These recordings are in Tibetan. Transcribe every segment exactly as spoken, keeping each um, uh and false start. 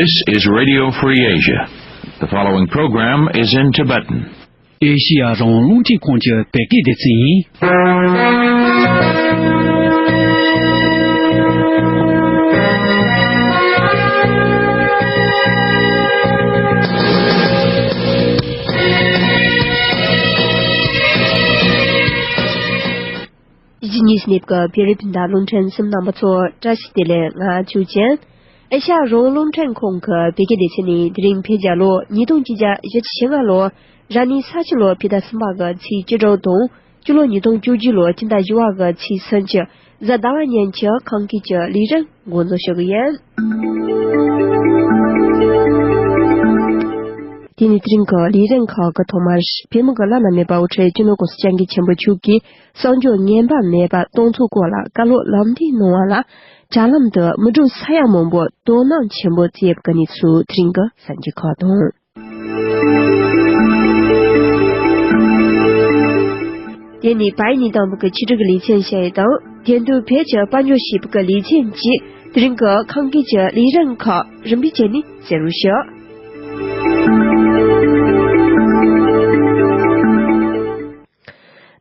This is Radio Free Asia. The following program is in Tibetan. ཨེ་ཤི་ཡ་རང་དབང་རླུང་འཕྲིན་ཁང་གི་བོད་སྐད་སྡེ་ཚན་ཡིན། གཞིས་ཉིས་ནེབ་ཀྱི་བེ་རི་བིན་ད་རླུང་འཕྲིན་གསུམ་རྣམ་པ་ཚོ་བཀྲ་ཤིས་བདེ་ལེགས། ང་ཆོས་ཅན། ཨེ་ཤ་ཡ་རང་རླུང་འཕྲིན་ཁང་གི་བོད་སྐད་སྡེ་ཚན་ནས་དེ་རིང་བོད་རྒྱལ་ལོ་ཉིས་སྟོང་བཅོ་བརྒྱད་ཕྱི་ཟླ་ལྔ་ལོ་ར་ནི་ས་བྱི་ལོ་ཕྱི་ཟླ་གསུམ་པ་གི་ཚེས་བཅུ་དྲུག་དང་སྤྱི་ལོ་ཉིས་སྟོང་བཅུ་བཞི་ལོ་སྤྱི་ཟླ་བཞི་པ་གི་ཚེས་སུམ་ཅུ་གཟའ་ཟླ་བ་ཉིན་གྱི་ཁམས་སྐད་ཀྱི་ལས་རིམ་འགོ་འཛུགས་ཞུ་གི་ཡིན། དེ་ནས་དེ་རིང་གི་ལས་རིམ་ཁག་གི་ཐོག་མར་བོད་མི་གི་བླ་ན་མེད་པ་དབུ་ཁྲིད་སྤྱི་ནོར་༸གོང་ས་༸སྐྱབས་མགོན་ཆེན་པོ་མཆོག་གིས་གསར་འགྱུར་ངན་པ་མེད་པ་གཏོང་ཚུལ་སྐོར་ལ་བཀའ་སློབ་ལམ་སྟོན་གནང་བ་ལ་དྲ་ལམ་དུ་མི་གྲངས་ས་ཡ་མང་པོས་དོ་སྣང་ཆེན་པོ་བྱེད་ཀྱི་གནས་ཚུལ་དེ་རིང་གི་གསར་འགྱུར་ཁག་དང་། དེ་ནས་བལ་ཡུལ་ནས་བཏང་བའི་ཆེད་སྒྲིག་གི་ལེ་ཚན་བཤད་ཡས་དང་། དེ་དུས་བོད་ཀྱི་དཔལ་འབྱོར་ཞེས་པའི་ལེ་ཚན་བཅས་དེ་རིང་གི་ཁམས་སྐད་ཀྱི་ལས་རིམ་ཁག་རིམ་པས་བྱས་ནས་གསན་རོགས་ཞུ།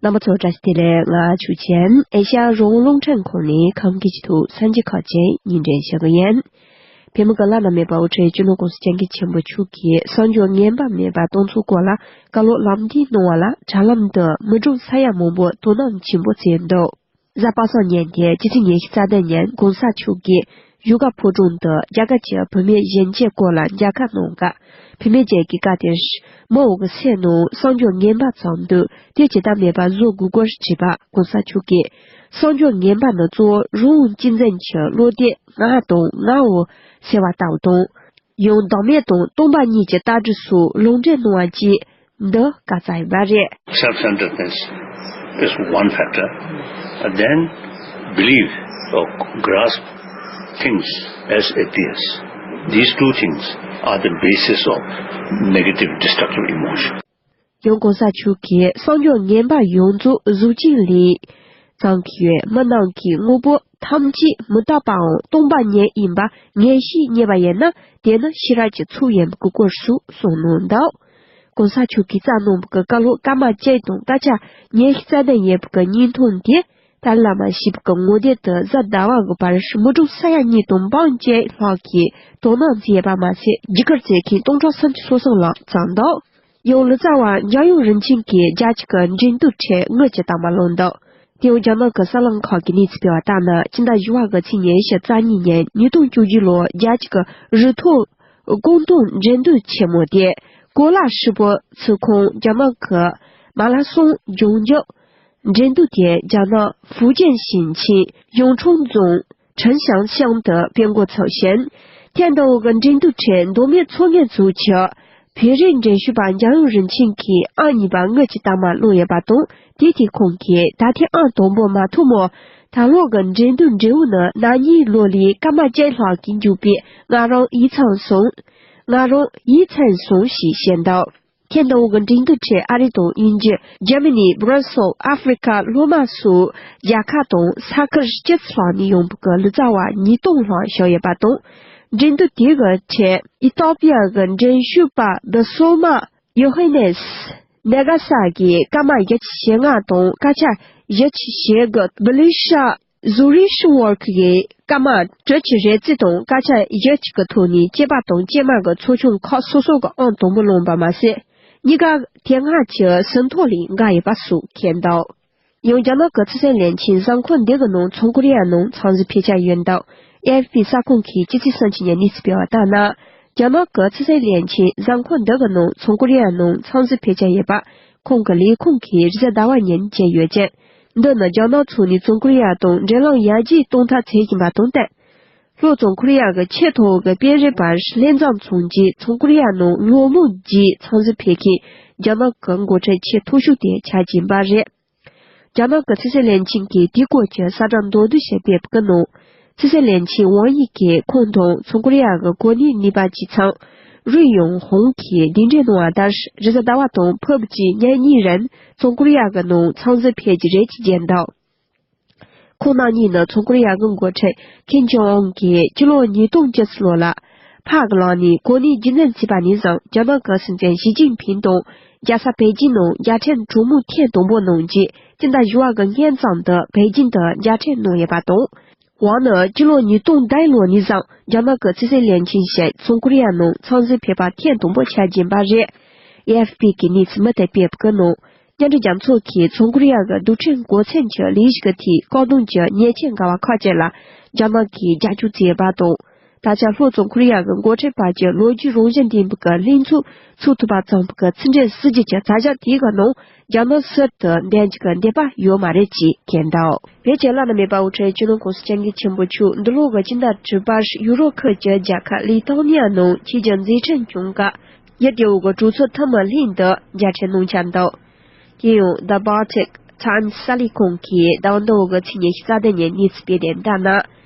རྣམ་པ་ཚོ་བཀྲ་ཤིས་བདེ་ལེགས། ང་ཆོས་ཅན། ཨེ་ཤ་ཡ་རང་དབང་རླུང་འཕྲིན་ཁང་ནས་ཁམས་སྐད་ཀྱི་ཐོག་གསར་འགྱུར་ཁག་ཅིག་སྙན་སྒྲོན་ཞུ་གི་ཡིན། བོད་མི་གི་བླ་ན་མེད་པ་དབུ་ཁྲིད་སྤྱི་ནོར་༸གོང་ས་༸སྐྱབས་མགོན་ཆེན་པོ་མཆོག་གིས་གསར་འགྱུར་ངན་པ་མེད་པ་གཏོང་ཚུལ་སྐོར་ལ་བཀའ་སློབ་ལམ་སྟོན་གནང་བ་ལ་དྲ་ལམ་དུ་མི་གྲངས་ས་ཡ་མང་པོས་དོ་སྣང་ཆེན་པོ་བྱས་འདུག་གཟའ་པ་སངས་ཉིན་ཏེ་སྤྱི་ཚེས་ཉི་ཤུ་རྩ་བདུན་ཉིན་༸གོང་ས་མཆོག་གིས་བཞུགས་སྒར་ཕོ་བྲང་དུ་རྒྱ་གར་གྱི་བུད་མེད་གཞོན་སྐྱེས་སྐོར་ལ་མཇལ་ཁ་གནང་སྐབས། བུད་མེད་ཅིག་གིས་སྐབས་དེར་མོ་བོ་གི་སེམས་ནང་གསར་འགྱུར་ངན་པ་བྱུང་དུས་དེ་ཇི་ལྟར་མེད་པ་བཟོ་དགོས་སྐོར་དྲིས་པར་༸གོང་ས་མཆོག་གིས། གསར་འགྱུར་ངན་པ་ནི་གཙོ་བོ་རང་དབང་སྤྱི་མཚན་གྱི་བློ་གཏད་ང་དང་ངའོ་ཟེར་བ་ལྟ་བུ་དང་། ཡང་བདག་མེད་དང་སྟོང་པ་གཉིས་ཀྱི་ལྟ་གྲུབ་སོགས་ལུང་འདྲེན་གནང་བ་བཅས་འདི་བཀའ་སྩལ་ཡོད་པ་རེད། Self-centeredness is one factor. And then believe or grasp things as it is. These two things are the basis of negative destructive emotion. ཡང་༸གོང་ས་མཆོག་གིས་གསར་འགྱུར་ངན་པ་ཡོངས་རྫོགས་གཟུགས་ཅན་ལས་བརྩམས་ཀྱི་ཡོད། མི་རྣམས་ཀྱིས་དངོས་པོ་ཐམས་ཅད་མི་རྟག་པའམ་སྟོང་པ་ཉིད་ཡིན་པ་ངེས་ཤེས་རྙེད་པ་ཡིན་ན་དེ་ནི་ཤེས་རབ་ཀྱི་ཚོགས་ཡིན་པའི་སྐོར་སོགས་གསུངས་གནང་འདུག ༸གོང་ས་མཆོག་གིས་བསྩལ་གནང་བའི་བཀའ་སློབ་སྐར་མ་གཅིག་དང་སྐར་ཆ་ཉི་ཤུ་རྩ་བདུན་ཡོད་པའི་བརྙན་ཐུང་དེ་ཏཱ་ལའི་བླ་མ་ཞེས་པའི་ངོ་དེབ་དུ་གཟའ་ཟླ་བ་གི་བར་མི་གྲངས་ས་ཡ་གཉིས་དང་འབུམ་གཅིག་ལྷག་གིས་དོ་སྣང་མཛད་པ་མ་ཟད་བརྒྱུད་བསྐུར་མཛད་མཁན་སྟོང་ཕྲག་སུམ་ཅུ་སོ་གསུམ་ལ་བརྩམས་འདུག་ཡང་ལི་ཙཱ་བ་འཇམ་དབྱངས་རིན་ཆེན་གྱིས་རྒྱལ་སྤྱི་གི་འགྲན་བསྡུར་ཁྲོད་དངུལ་གྱི་རྟགས་མ་བླངས་འདུག་དེ་ཡང་རྒྱ་ནག་གི་གསར་ལམ་ཁག་གིས་གནས་ཚུལ་སྤེལ་བ་ལྟར་ན། ཕྱི་ཟླ་བཞི་པ་གི་ཚེས་ཉི་ཤུ་རྩ་གཉིས་ཉིན་ཉིས་སྟོང་བཅུ་བཞི་ལོར་རྒྱལ་སྤྱི་གི་རུ་ཐོག་རྐང་ཐང་འགྲན་བསྡུར་ཆེན་མོ་དེ་གོ་ལ་ཧྲིལ་པོ་ཚོགས་ཁང་རྒྱ་ནག་གི་མ་ལ་སོང་ལྗང་མཇུག་འགྲན་བསྡུར་དེ་རྒྱ་ནག་ཧྥུ་ཅན་ཞིང་ཆེན་ཡང་ཁྲུང་རྫོང་ཁྲིན་ཞང་ཤང་དུ་སྤེལ་འགོ་ཚུགས་ཤིང་། ཐེངས་འདིའི་འགྲན་བསྡུར་ཁྲོད་མདོ་སྨད་མཚོ་སྔོན་རྫོང་གི་བོད་རིགས་འགྲན་ཞུགས་པ་འཇམ་དབྱངས་རིན་ཆེན་གྱིས་ཨང་གཉིས་པ་དངུལ་གྱི་རྟགས་མ་བླངས་ཡོད་པ་དང་། དེའི་ཐད་ཁོང་གིས་ད་ཐེངས་ཨང་དང་པོ་མ་ཐོབ་མོད། ད་ལོ་གི་འགྲན་བསྡུར་འབྲས་བུ་ནི་ན་ནིང་ལོ་ལས་སྐར་མ་བཅུ་ལྷག་གིས་མཇུག་པའི་ང་རང་ཡིད་ཚིམ་སོང་། ང་རང་ཡིད་ཚིམ་སོང་ཞེས་བཤད་འདུག་ཐེངས་འདིའི་འགྲན་བསྡུར་ཁྲོད་ཨ་རི་དང་དབྱིན་ཇི། འཇར་མ་ནི། སྦྲ་སིལ། ཨ་ཧྥེ་རི་ཁ། ལྷོ་མ་སོགས་རྒྱལ་ཁབ་དང་ས་ཁུལ་བཅུ་ཙམ་ནས་ཡོང་བའི་ལི་ཙཱ་བ་ཉིས་སྟོང་ལྷག་ཞུགས་ཡོད་པ་དང་། འགྲན་བསྡུར་དེའི་ཁྲོད་ཨི་ཏོ་པི་ཡ་གི་འགྲན་ཞུགས་པ་བི་སོ་མ་ཡོ་ཧེ་ནེ་སི། ནེ་ག་ས་གིས་སྐར་མ་བཞི་བཅུ་ཞེ་ལྔ་དང་སྐར་ཆ་བཞི་བཅུ་ཞེ་དགུ། བྷི་ལི་ཤ། ཟུ་རིཤ་ཝོར་ཁི་ཡིས་སྐར་མ་དྲུག་ཅུ་རེ་གཅིག་དང་སྐར་ཆ་བཞི་གཅིག་གི་ཐོག་ནས་སྐྱེས་པ་དང་སྐྱེས་མ་གི་ཚོགས་ཆུང་ཁག་སོ་སོ་གི་ཨང་དང་པོ་བླངས་པ་མ་ཟད། གཉིས་ཀ་དེ་སྔ་གྱི་ཟིན་ཐོ་ལས་འགལ་ཡོད་པ་སོགས་འཁོད་འདུག་ཡང་རྒྱ་ནག་གི་ཚོད་བསྲེ་བློན་ཆེན་གཟའ་འཁོར་འདི་གི་ནང་བྱང་ཀོ་རི་ཡ་ནང་འཚམས་འདྲི་ཕེབས་འཆར་ཡོད་འདུག་ཨེ་ཨེཕ་པི་གསར་ཁང་གིས་སྤྱི་ཚེས་སུམ་ཅུ་ཉིན་གནས་ཚུལ་སྤེལ་བ་ལྟར་ན། རྒྱ་ནག་གི་ཚོད་བསྲེ་བློན་ཆེན་གཟའ་འཁོར་འདི་གི་ནང་བྱང་ཀོ་རི་ཡ་ནང་འཚམས་འདྲི་ཕེབས་འཆར་ཡོད་པ་ཁོང་གི་ལས་ཁུངས་ཀྱིས་རེས་གཟའ་ཟླ་བ་ཉིན་བརྗོད་ཡོད་ཅིང་། འདི་ནི་རྒྱ་ནག་ཚོ་ནས་བྱང་ཀོ་རི་ཡ་དང་འབྲེལ་ལམ་ཡར་རྒྱས་གཏོང་ཐབས་བྱེད་བཞིན་པ་དང་བསྟུན། ལྷོ་བྱང་ཀོ་རི་ཡ་གི་ཆེས་མཐོ་བོ་གི་དཔོན་རིགས་བར་ལྷན་འཛོམས་བྱུང་རྗེས་བྱང་ཀོ་རི་ཡ་ནང་ལོ་མང་རྗེས་འཚམས་འདྲི་ཕེབས་མཁན་རྒྱ་ནག་གི་འགོ་ཁྲིད་ཆེས་མཐོ་ཤོས་དེ་ཆགས་ཀྱིན་པ་རེད། རྒྱ་ནག་གི་ཚོད་བསྲེ་བློན་ཆེན་གྱིས་དེའི་སྐོར་གྱི་གསལ་བསྒྲགས་མདོར་བསྡུས་ཤིག་སྤེལ་བའི་ནང་། ཚོད་བསྲེ་བློན་ཆེན་ཝང་ཡི་གིས་ཁོང་དང་བྱང་ཀོ་རི་ཡ་གི་གོ་གནས་གཉིས་པ་སྤྱི་ཚང་རུའེ་ཡོང་ཧུང་གིས་གདན་འདྲེན་གནང་བ་ལྟར། རེས་གཟའ་ཟླ་བ་དང་ཕུར་བུ་བཅས་ཉིན་གཉིས་རིང་བྱང་ཀོ་རི་ཡ་གི་ནང་འཚམས་འདྲི་ཕེབས་ཀྱི་རེད་ཅེས་བརྗོད་འདུག་ཁོང་རྣམ་གཉིས་ནི་བྱང་ཀོ་རི་ཡ་གི་འགོ་ཁྲིད་ཁིམ་ཇོང་ཨུན་གྱིས་ཕྱི་ལོ་ཉིས་སྟོང་བཅུ་གཅིག་ལོ་ལ་ ཕར་གི་ལངས་ནས་གོ་གནས་རྒྱུན་འཛིན་བྱས་པ་ནས་བཟུང་རྒྱ་ནག་གི་སྲིད་འཛིན་ཞི་ཅིན་ཕིང་དང་རྒྱལ་ས་པེ་ཅིན་ནང་རྒྱལ་ཕྲན་གྲོས་མོལ་ཐེངས་དང་པོ་གནང་རྗེས་སྤྱི་ཟླ་བཞི་བ་གི་སྔོན་ཙམ་དུ་པེ་ཅིན་དུ་རྒྱལ་ཕྲན་གནང་ཡོད་པ་དང་། ཝང་ནི་སྤྱི་ལོ་ཉིས་སྟོང་བརྒྱད་ལོ་ནས་བཟུང་རྒྱ་ནག་གི་ཕྱི་སྲིད་བློན་ཆེན་ཞིག་ཚོང་ཁོ་རི་ཡ་ནང་འཚམས་གཟིགས་ཕེབས་པ་ཐེངས་དང་པོ་ཆགས་ཀྱིན་པ་རེད། ཨེ་ཨེཕ་པི་གི་གནས་ཚུལ་མུ་མཐུད་སྤེལ་བའི་ནང་། མཉམ་འབྲེལ་རྒྱལ་ཚོགས་ཀྱིས་ཚོང་ཁོ་རི་ཡ་གི་རྡུལ་ཕྲན་འགོག་མཚམས་ཀྱི་ལས་གཞི་གི་ཐད་བཀག་སྡོམ་གྱི་ཉེས་ཆད་འགལ་བ་ཁག་ཅིག་ལ་རྒྱ་ནག་གིས་རྒྱབ་སྐྱོར་བྱས་པ་དང་། ད་ཆ་ལྷོ་ཚོང་ཁོ་རི་ཡ་གི་འགོ་ཁྲིད་བར་གྱི་ལོ་རྒྱུས་རང་བཞིན་ལྡན་པའི་ལྷན་ཚོགས་ཚོགས་ཐུབ་པ་ཙམ་གྱི་ཕྱི་འབྲེལ་སྲིད་ཇུས་ཀྱི་བྱ་གཞག་དེའི་ནང་རྒྱ་ནག་ཟུར་དུ་འདེམས་རྒྱུ་གི་འདོད་པ་ཡོད་མ་རེད་ཅེས་བཀོད་འདུག་བོད་ཀྱི་བླ་ན་མེད་པ་དབུ་ཁྲིད་སྤྱི་ནོར་གོང་ས་སྐྱབས་མགོན་ཆེན་པོ་མཆོག་འདི་ལོ་གི་སྤྱི་ཟླ་དྲུག་པར་ཡུ་རོབ་ཁུལ་གྱི་རྒྱལ་ཁབ་ལི་ཐང་ནི་ཡ་ནང་ཆོས་བརྒྱུད་མཛད་འཕྲིན་སྐྱོང་གར། ཡུལ་དེའི་གྲོས་ཚོགས་འཐུས་མི་ལྷན་དུ་མཇལ་འཕྲད་གནང་འཆར་འདུག་དེ་ཡང་The Baltic Times གསར་ལས་ཁང་གིས་ཟླ་བ་འདི་བོད་ཀྱི་ཚེས་ཉི་ཤུ་རྩ་བདུན་ཉིན་གནས་ཚུལ་སྤེལ་དོན་ལྟར་ན།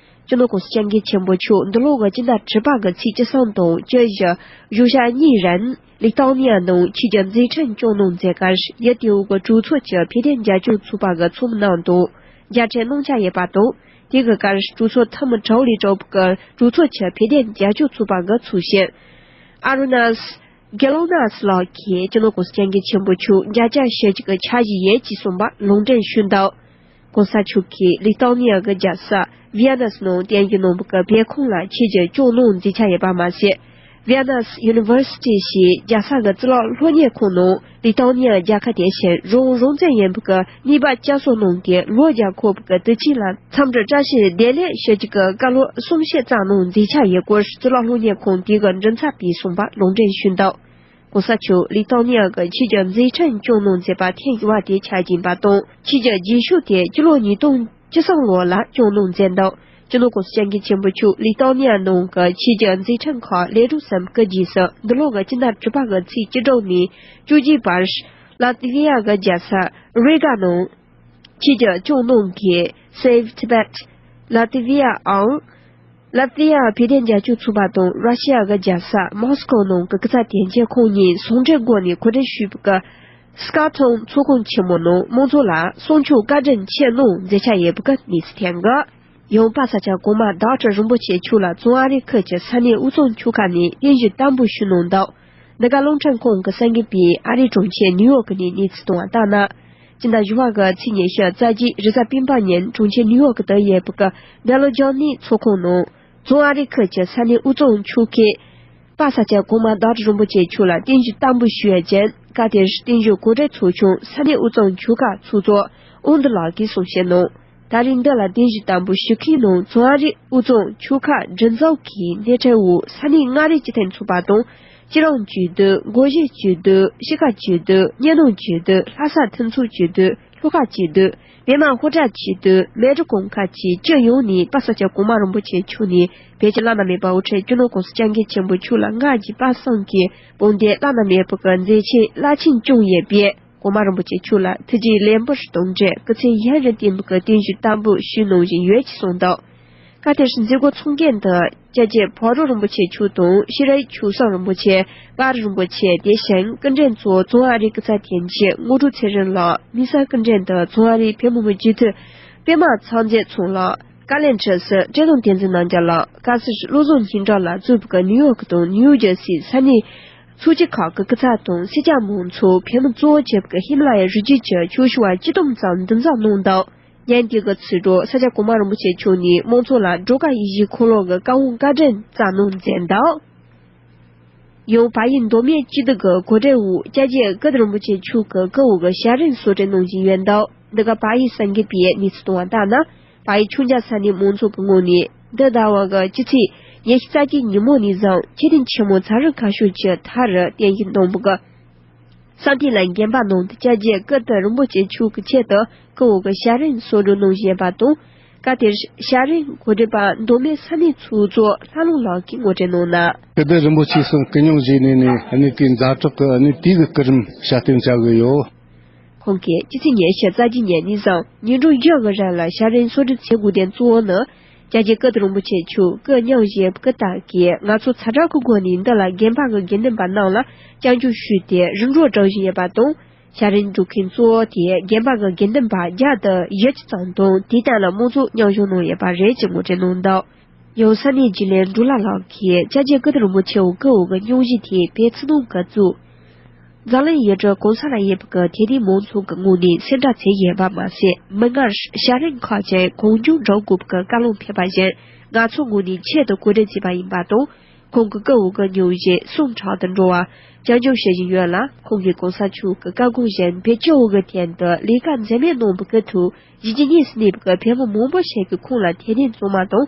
སྤྱི་ནོར་གོང་ས་སྐྱབས་མགོན་ཆེན་པོ་མཆོག་འདི་ལོ་གི་སྤྱི་ཟླ་དྲུག་པ་གི་ཚེས་བཅུ་གསུམ་དང་བཅུ་བཞི་བཞུགས་ཞག་གཉིས་རིང་ལི་ཐང་ནི་ཡ་ནང་ཆོས་བརྒྱུད་མཛད་འཕྲིན་སྐྱོང་གནང་མཛད་ཁར་ཡུལ་དེའི་གྲོས་ཚོགས་ཀྱི་བོད་དོན་རྒྱབ་སྐྱོར་ཚོགས་པ་གི་ཚོགས་མི་རྣམས་དང་མཇལ་འཕྲད་གནང་འཆར་ཡོད་པ་དང་། དེ་གི་སྐབས་གྲོས་ཚོགས་འཐུས་མི་དྲུག་ལས་གྲུབ་པའི་གྲོས་ཚོགས་ཀྱི་བོད་དོན་རྒྱབ་སྐྱོར་ཚོགས་པ་གི་ཚོགས་གཞོན་ཨ་རུ་ནཱས་གྷེ་ལོ་ནཱས་ལགས་ཀྱིས་སྤྱི་ནོར་གོང་ས་སྐྱབས་མགོན་ཆེན་པོ་མཆོག་མཇལ་བཅར་ཞུ་རྒྱུ་གི་འཆར་གཞི་ཡོད་ཅེས་གསུངས་པ་ལུང་འདྲེན་ཞུས་འདུག་གོང་ས་མཆོག་གིས་ལི་ཐང་ནི་ཡ་གི་རྒྱལ་ས་ཝི་ཡ་ནས་ནང་དེ་ཡི་ནང་གི་བོད་ཁང་ལ་ཆོས་བརྒྱུད་སྐྱོང་གནང་མཛད་འཆར་ཡོད་པ་མ་ཟད། Vienna's University ཞེས་རྒྱལ་ས་གི་གཙུག་ལག་སློབ་གཉེར་ཁང་ནང་ལི་ཐང་ནི་ཡ་རྒྱལ་ཁབ་དེ་བཞིན་རང་རང་བཙན་ཡིན་པའི་གནས་བབ་བསྐྱར་གསོ་གནང་སྟེ་ལོ་བརྒྱ་འཁོར་བའི་དུས་ཆེན་ལ་འཚམས་འདྲི་བཀྲ་ཤིས་བདེ་ལེགས་ཞུ་རྒྱུ་གི་བཀའ་སློབ་གསུང་བཤད་བསྩལ་གནང་མཛད་འཆར་ཡོད་སྐོར་གཙུག་ལག་སློབ་གཉེར་ཁང་དེ་གི་མགྲིན་ཚབ་པས་གསུངས་པ་ལུང་འདྲེན་ཞུས་འདུག་གོང་ས་མཆོག་ལི་ཐང་ནི་ཡ་གི་ཆོས་བརྒྱུད་མཛད་འཕྲིན་སྐྱོང་གནང་མཛད་པ་ཐེངས་དབྱིན་བ་དེ་ཆགས་ཀྱིན་པ་དང་། ཆོས་བརྒྱུད་རྗེས་ཤུལ་དེ་སྤྱི་ལོ་ཉིས་སྟོང་བཅུ་གསུམ་ལོ་ལ་སྐྱོང་གནང་མཛད་འདུག་སྤྱི་ནོར་གོང་ས་སྐྱབས་མགོན་ཆེན་པོ་མཆོག་ལི་ཐང་ནི་ཡ་ནང་གི་ཆོས་བརྒྱུད་མཛད་འཕྲིན་ཁག་ལས་གྲོགས་ཟམ་སྐུ་རྗེས་སུ་འདི་ལོ་གི་སྤྱི་ཟླ་དྲུག་པ་གི་ཚེས་བཅུ་དྲུག་ནས་བཅུ་གཅིག་བར་ལ་ཏི་ཝི་ཡ་གི་རྒྱལ་ས་རི་ག་ནང་ཆོས་བརྒྱུད་སྐྱོང་གནང་གི་Save Tibet Latvia ཨང་། ལ་ཏི་ཡ་བོད་དོན་རྒྱབ་སྐྱོར་ཚོགས་པ་དང་ར་ཤི་ཡ་གི་རྒྱལ་ས་མོ་སི་ཀོ་ནང་གི་སྐུ་ཚབ་དོན་གཅོད་ཁང་གཉིས་ཟུང་འབྲེལ་སྒོ་ནས་གོ་སྒྲིག་ཞུས་པའི་སྐབས། སྐར་ཐང་ཚོགས་ཁང་ཆེན་མོ་ནང་མང་ཚོགས་ལ་གསུང་ཆོས་བཀའ་དྲིན་ཆེ་གནང་མཛད་འཆར་ཡོད་པའི་གནས་ཚུལ་ཐོན་གི། ཡང་པ་ས་སྐྱ་གོང་མ་ཌོག་ཊར་རིན་པོ་ཆེ་མཆོག་ལ་བཙོན་ཨ་རི་ཁུལ་གྱི་ས་གནས་དབུས་གཙང་ཆོལ་ཁ་ནས་རྟེན་གཞི་བརྟན་པོ་ཞུས་གནང་འདུག་འདི་ག་རླུང་འཕྲིན་ཁང་གི་གསར་འགོད་པས་ཨ་རིའི་གྲོང་ཁྱེར་ནིའུ་ཡོག་གི་ནས་གནས་ཚུལ་བཏང་བ་ལྟར་ན། སྤྱི་ཟླ་བཞི་བ་གི་ཚེས་ཉི་ཤུ་རྩ་གཅིག་རེས་གཟའ་སྤེན་པ་ཉིན་གྲོང་ཁྱེར་ནིའུ་ཡོག་གི་དུ་ཡོད་པའི་ཌེ་ལོ་ཇོ་ནི་ཚོགས་ཁང་ནང་། བཙོན་ཨ་རི་ཁུལ་གྱི་ས་གནས་དབུས་གཙང་ཆོལ་ཁའི་པ་ས་སྐྱ་གོང་མ་ཌོག་ཊར་རིན་པོ་ཆེ་མཆོག་ལ་རྟེན་གཞི་བརྟན་པོ་ཞུ་ཡ་ཅན་སྐབས་དེར་རྟེན་གཞི་གོ་སྒྲིག་ཚོགས་ཆུང་ས་གནས་དབུས་གཙང་ཆོལ་ཁ་ཚོགས་གཙོ་ཨོང་དུ་ལགས་ཀྱིས་གསུངས་བཤད་གནང་། ད་རེས་འདི་ལ་རྟེན་གཞི་བརྟན་པོ་ཞུ་མཁན་ནང་བཙོན་ཨ་རི་དབུས་གཙང་ཆོལ་ཁ་མགྲིན་ཚབ་ཀྱི་སྣེ་ཁྲིད་འོག་ས་གནས་མངའ་རིས་སྤྱི་མཐུན་ཚོགས་པ་དང་། སྤྱི་རང་བཅས་འདུས། སྒོ་བཞི་བཅས་འདུས། གཤིས་ཀ་བཅས་འདུས། གཉེན་ནོ་བཅས་འདུས། ལྷ་ས་མཐུན་ཚོགས་བཅས་འདུས། ལྷོ་ཁ་བཅས་འདུས། མི་དམངས་དཔོན་གྲལ་བཅས་འདུས། མི་རིགས་གང་ཁ་བཅས་སྤྱི་ཡོངས་ནས་པ་ས་སྐྱ་གོང་མ་རིན་པོ་ཆེ་མཆོག་ནས་བོད་ཀྱི་བླ་ན་མེད་པ་དབུ་ཁྲིད་སྤྱི་ནོར་གོང་ས་སྐྱབས་མགོན་ཆེན་པོ་མཆོག་ལ་སྔར་གྱི་པ་སངས་ཀྱི་དཔུང་སྡེ་བླ་ན་མེད་པ་གི་མཛད་ཆེན་རླབས་ཆེན་བསྐྱངས་ཡོད་པས། གོང་མ་རིན་པོ་ཆེ་མཆོག་ལ་ཐུགས་རྗེ་ལེགས་འབུལ་དང་འབྲེལ་སྐུ་ཚེ་ཡུན་རིང་བརྟན་པའི་རྟེན་གཞི་བརྟན་པོ་ཞུས་གནང་བཞིན་ཡོད་ཅེས་གསུངས་འདུག་སྐབས་དེར་མཛད་སྒོ་ཚོགས་མཁན་དུ་སྐྱབས་རྗེ་ཕག་གྲུ་རིན་པོ་ཆེ་མཆོག་དང་ཤེས་རིག་ཆོས་གསུམ་རིན་པོ་ཆེ་པར་རིན་པོ་ཆེ། དེ་བཞིན་སྐུ་མགྲོན་གཙོ་བོ་བཙོན་ཨ་རིའི་སྐུ་ཚབ་དོན་གཅོད་དངོས་གྲུབ་ཚེ་རིང་ལགས། དམིགས་བསལ་སྐུ་མགྲོན་དུ་བཙོན་ཨ་རིའི་བོད་མི་མང་སྤྱི་འཐུས་པད་མ་ཚངས་མཛེས་ཚང་ལགས། བཀའ་བློན་ཁྲི་ཟུར་བཀྲས་མཐོང་བསྟན་འཛིན་རྣམ་རྒྱལ་ལགས། བཀའ་ཟུར་བློ་བཟང་སྙན་གྲགས་ལགས་གཙོས་པའི་ནིའུ་ཡོག་དང་ནིའུ་ཇར་སིའི་ས་གནས་ཚོགས་སྐྱིད་ཁག་གི་སྐུ་ཚབ་དང་སེར་སྐྱ་མང་ཚོགས་བོད་མི་གཙོ་བོ་བྱས་པའི་ཧི་མ་ལ་ཡའི་རི་རྒྱུད་ཀྱི་ཆོས་ཞུ་བ་ཆིག་སྟོང་ཙམ་འདུ་འཛོམས་གནང་འདུག་ཉིན་དེ་གི་ཚེས་དྲུག་ས་སྐྱ་གོང་མ་རིན་པོ་ཆེ་མཆོག་ནས་མང་ཚོགས་ལ་སྒྲོལ་དཀར་ཡིད་བཞིན་འཁོར་ལོ་གི་བཀའ་དབང་བཀའ་དྲིན་བསྩལ་གནང་མཛད་འདུག་ཡང་བལ་ཡུལ་མདོ་སྨད་སྐྱིད་སྡུག་གི་གོ་སྒྲིག་འོག་སྐྱབས་རྗེ་ཀིརྟི་རིན་པོ་ཆེ་མཆོག་གི་སྐུ་འོག་གི་ཞལ་རས་གསོལ་འདེབས་གནང་བཞིན་ཡོད་འདུག་འདི་ག་བལ་ཡུལ་གསར་འགོད་པས་གནས་ཚུལ་བཏང་བ་ལྟར་ན། བལ་ཡུལ་ཆོས་རྒྱལ་ས་གནས་མང་ཚོགས་ཀྱི་ངོས་ནས་འདི་ཟླ་བ་གི་སྤྱི་ཚེས་ཉི་ཤུ་རྩ་གཅིག་ཉིན་མོ་ནས་བཟུང་ཆོས་ལྡན་ཆེན་མོ་ཚ་རུ་ཁ་ཤོར་གྱི་མཐའ་རུ་རྟེན་གཞི་འདོན་པ་གི་སང་ཐིན་ལ་དགོན་པ་ནང་དུ་སྐྱབས་རྗེ་ཀིརྟི་རིན་པོ་ཆེ་མཆོག་གི་ཆེད་དུ་སྐུ་འོག་གི་ཞལ་རས་གསོལ་འདེབས་གནང་བཞིན་པ་དང་། སྐབས་དེར་ཞལ་རས་གོ་སྒྲིག་པ་མདོ་སྨད་ས་གནས་ཚོགས་གཙོ་ལྷ་ལུང་ལགས་ཀྱིས་ངོ་སྤྲོད་གནང་ན། ཀིརྟི་རིན་པོ་ཆེ་གསུང་སྐུ་མྱོང་བཞེས་ནས་ནས་གནས་དེའི་ཛ་དྲག་གི་གནས་དེའི་གི་སྐུ་རིམ་བཤད་སྟོན་བྱ་གི་ཡོད། ཁོང་གིས་སྤྱི་ཚེས་ཉི་ཤུ་རྩ་གཅིག་ཉིན་ནས་བཟུང་ཉིན་གྲངས་བཞི་གི་རིང་ལ་ཞལ་རས་གསོལ་འདེབས་བྱེད་དགོས་དོན་གཙོ་བོ་ནི། རྒྱལ་གཅེས་ཀིརྟི་རིན་པོ་ཆེ་མཆོག་སྐུ་མྱོང་བཞེས་པའི་སྐུ་དར་གྱིས་ང་ཚོ་ཚ་དྲག་གི་སྒོ་ནས་འདི་ལ་དགོན་པ་གི་དགེ་འདུན་པ་རྣམས་ལ་སྐྱབས་འཇུག་ཞུས་ཏེ་རིམ་གྲོ་སྒྲུབ་བཞིན་ཡོད་པ་དང་། ཞལ་རས་སྒྲུབ་མཁན་གཙོ་བོ་དེ་དགོན་པ་གི་དགེ་འདུན་པ་བརྒྱ་དང་བཞི་བཅུ་ཙམ་དང་དེའི་སྟེང་ལ་མང་ཚོགས་མཉམ་ཞུགས་གནང་ཡོད་པ་རེད་ཅེས་ངོ་སྤྲོད་གནང་འདུག་ཡང་ས་གནས་རྒྱུན་ལས་འབྲུག་ལྷ་ལགས་ཀྱིས་སྐྱབས་རྗེ་ཀིརྟི་རིན་པོ་ཆེའི་སྐུ་འོ་གི་སྙུང་གཞི་དེ་བོད་ཕྱི་ནང་གི་གཙོས། འཛམ་གླིང་ཡུལ་གྲུ་གང་ས་ལ་ཡོད་པའི་དད་ལྡན་མང་ཚོགས་ཀྱི་ངོས་ནས་གསལ་བསྒྲགས་བྱས་ཡོད་པ་མ་ཟད། མིག་སྔར་ཞལ་རས་ཁག་ཅིག་གང་མགྱོགས་འགྲོ་དགོས་པའི་བཀའ་ལུང་ཕེབས་པ་བཞིན་ང་ཚོའི་ངོས་ནས་ཆེད་དུ་གོ་སྒྲིག་བྱས་པ་ཡིན་པ་དང་། ཁོང་གི་སྐུ་འོ་གི་སྙུང་གཞི་གསུང་ཕྲག་ཏུ་འགྲོ་བ་བཅར་འདྲི་ཞུ་བཞིན་ཡོད་ལ། ཁོང་གིས་གོང་ས་མཆོག་གི་བཀའ་དགོངས་བཞིན་བོད་སྤྱི་འོ་གི་དོན་དུ་ལས་ཀ་འཛད་མེད་གནང་བའི་ཁུར་ཐུག་གཞིས་བྱེས་གཉིས་སུ་གནས་པའི་བོད་མི་མང་པོ་ཞིག་གིས་ཁོང་ལ་དད་ལྡན་བྱུང་བ་དང་།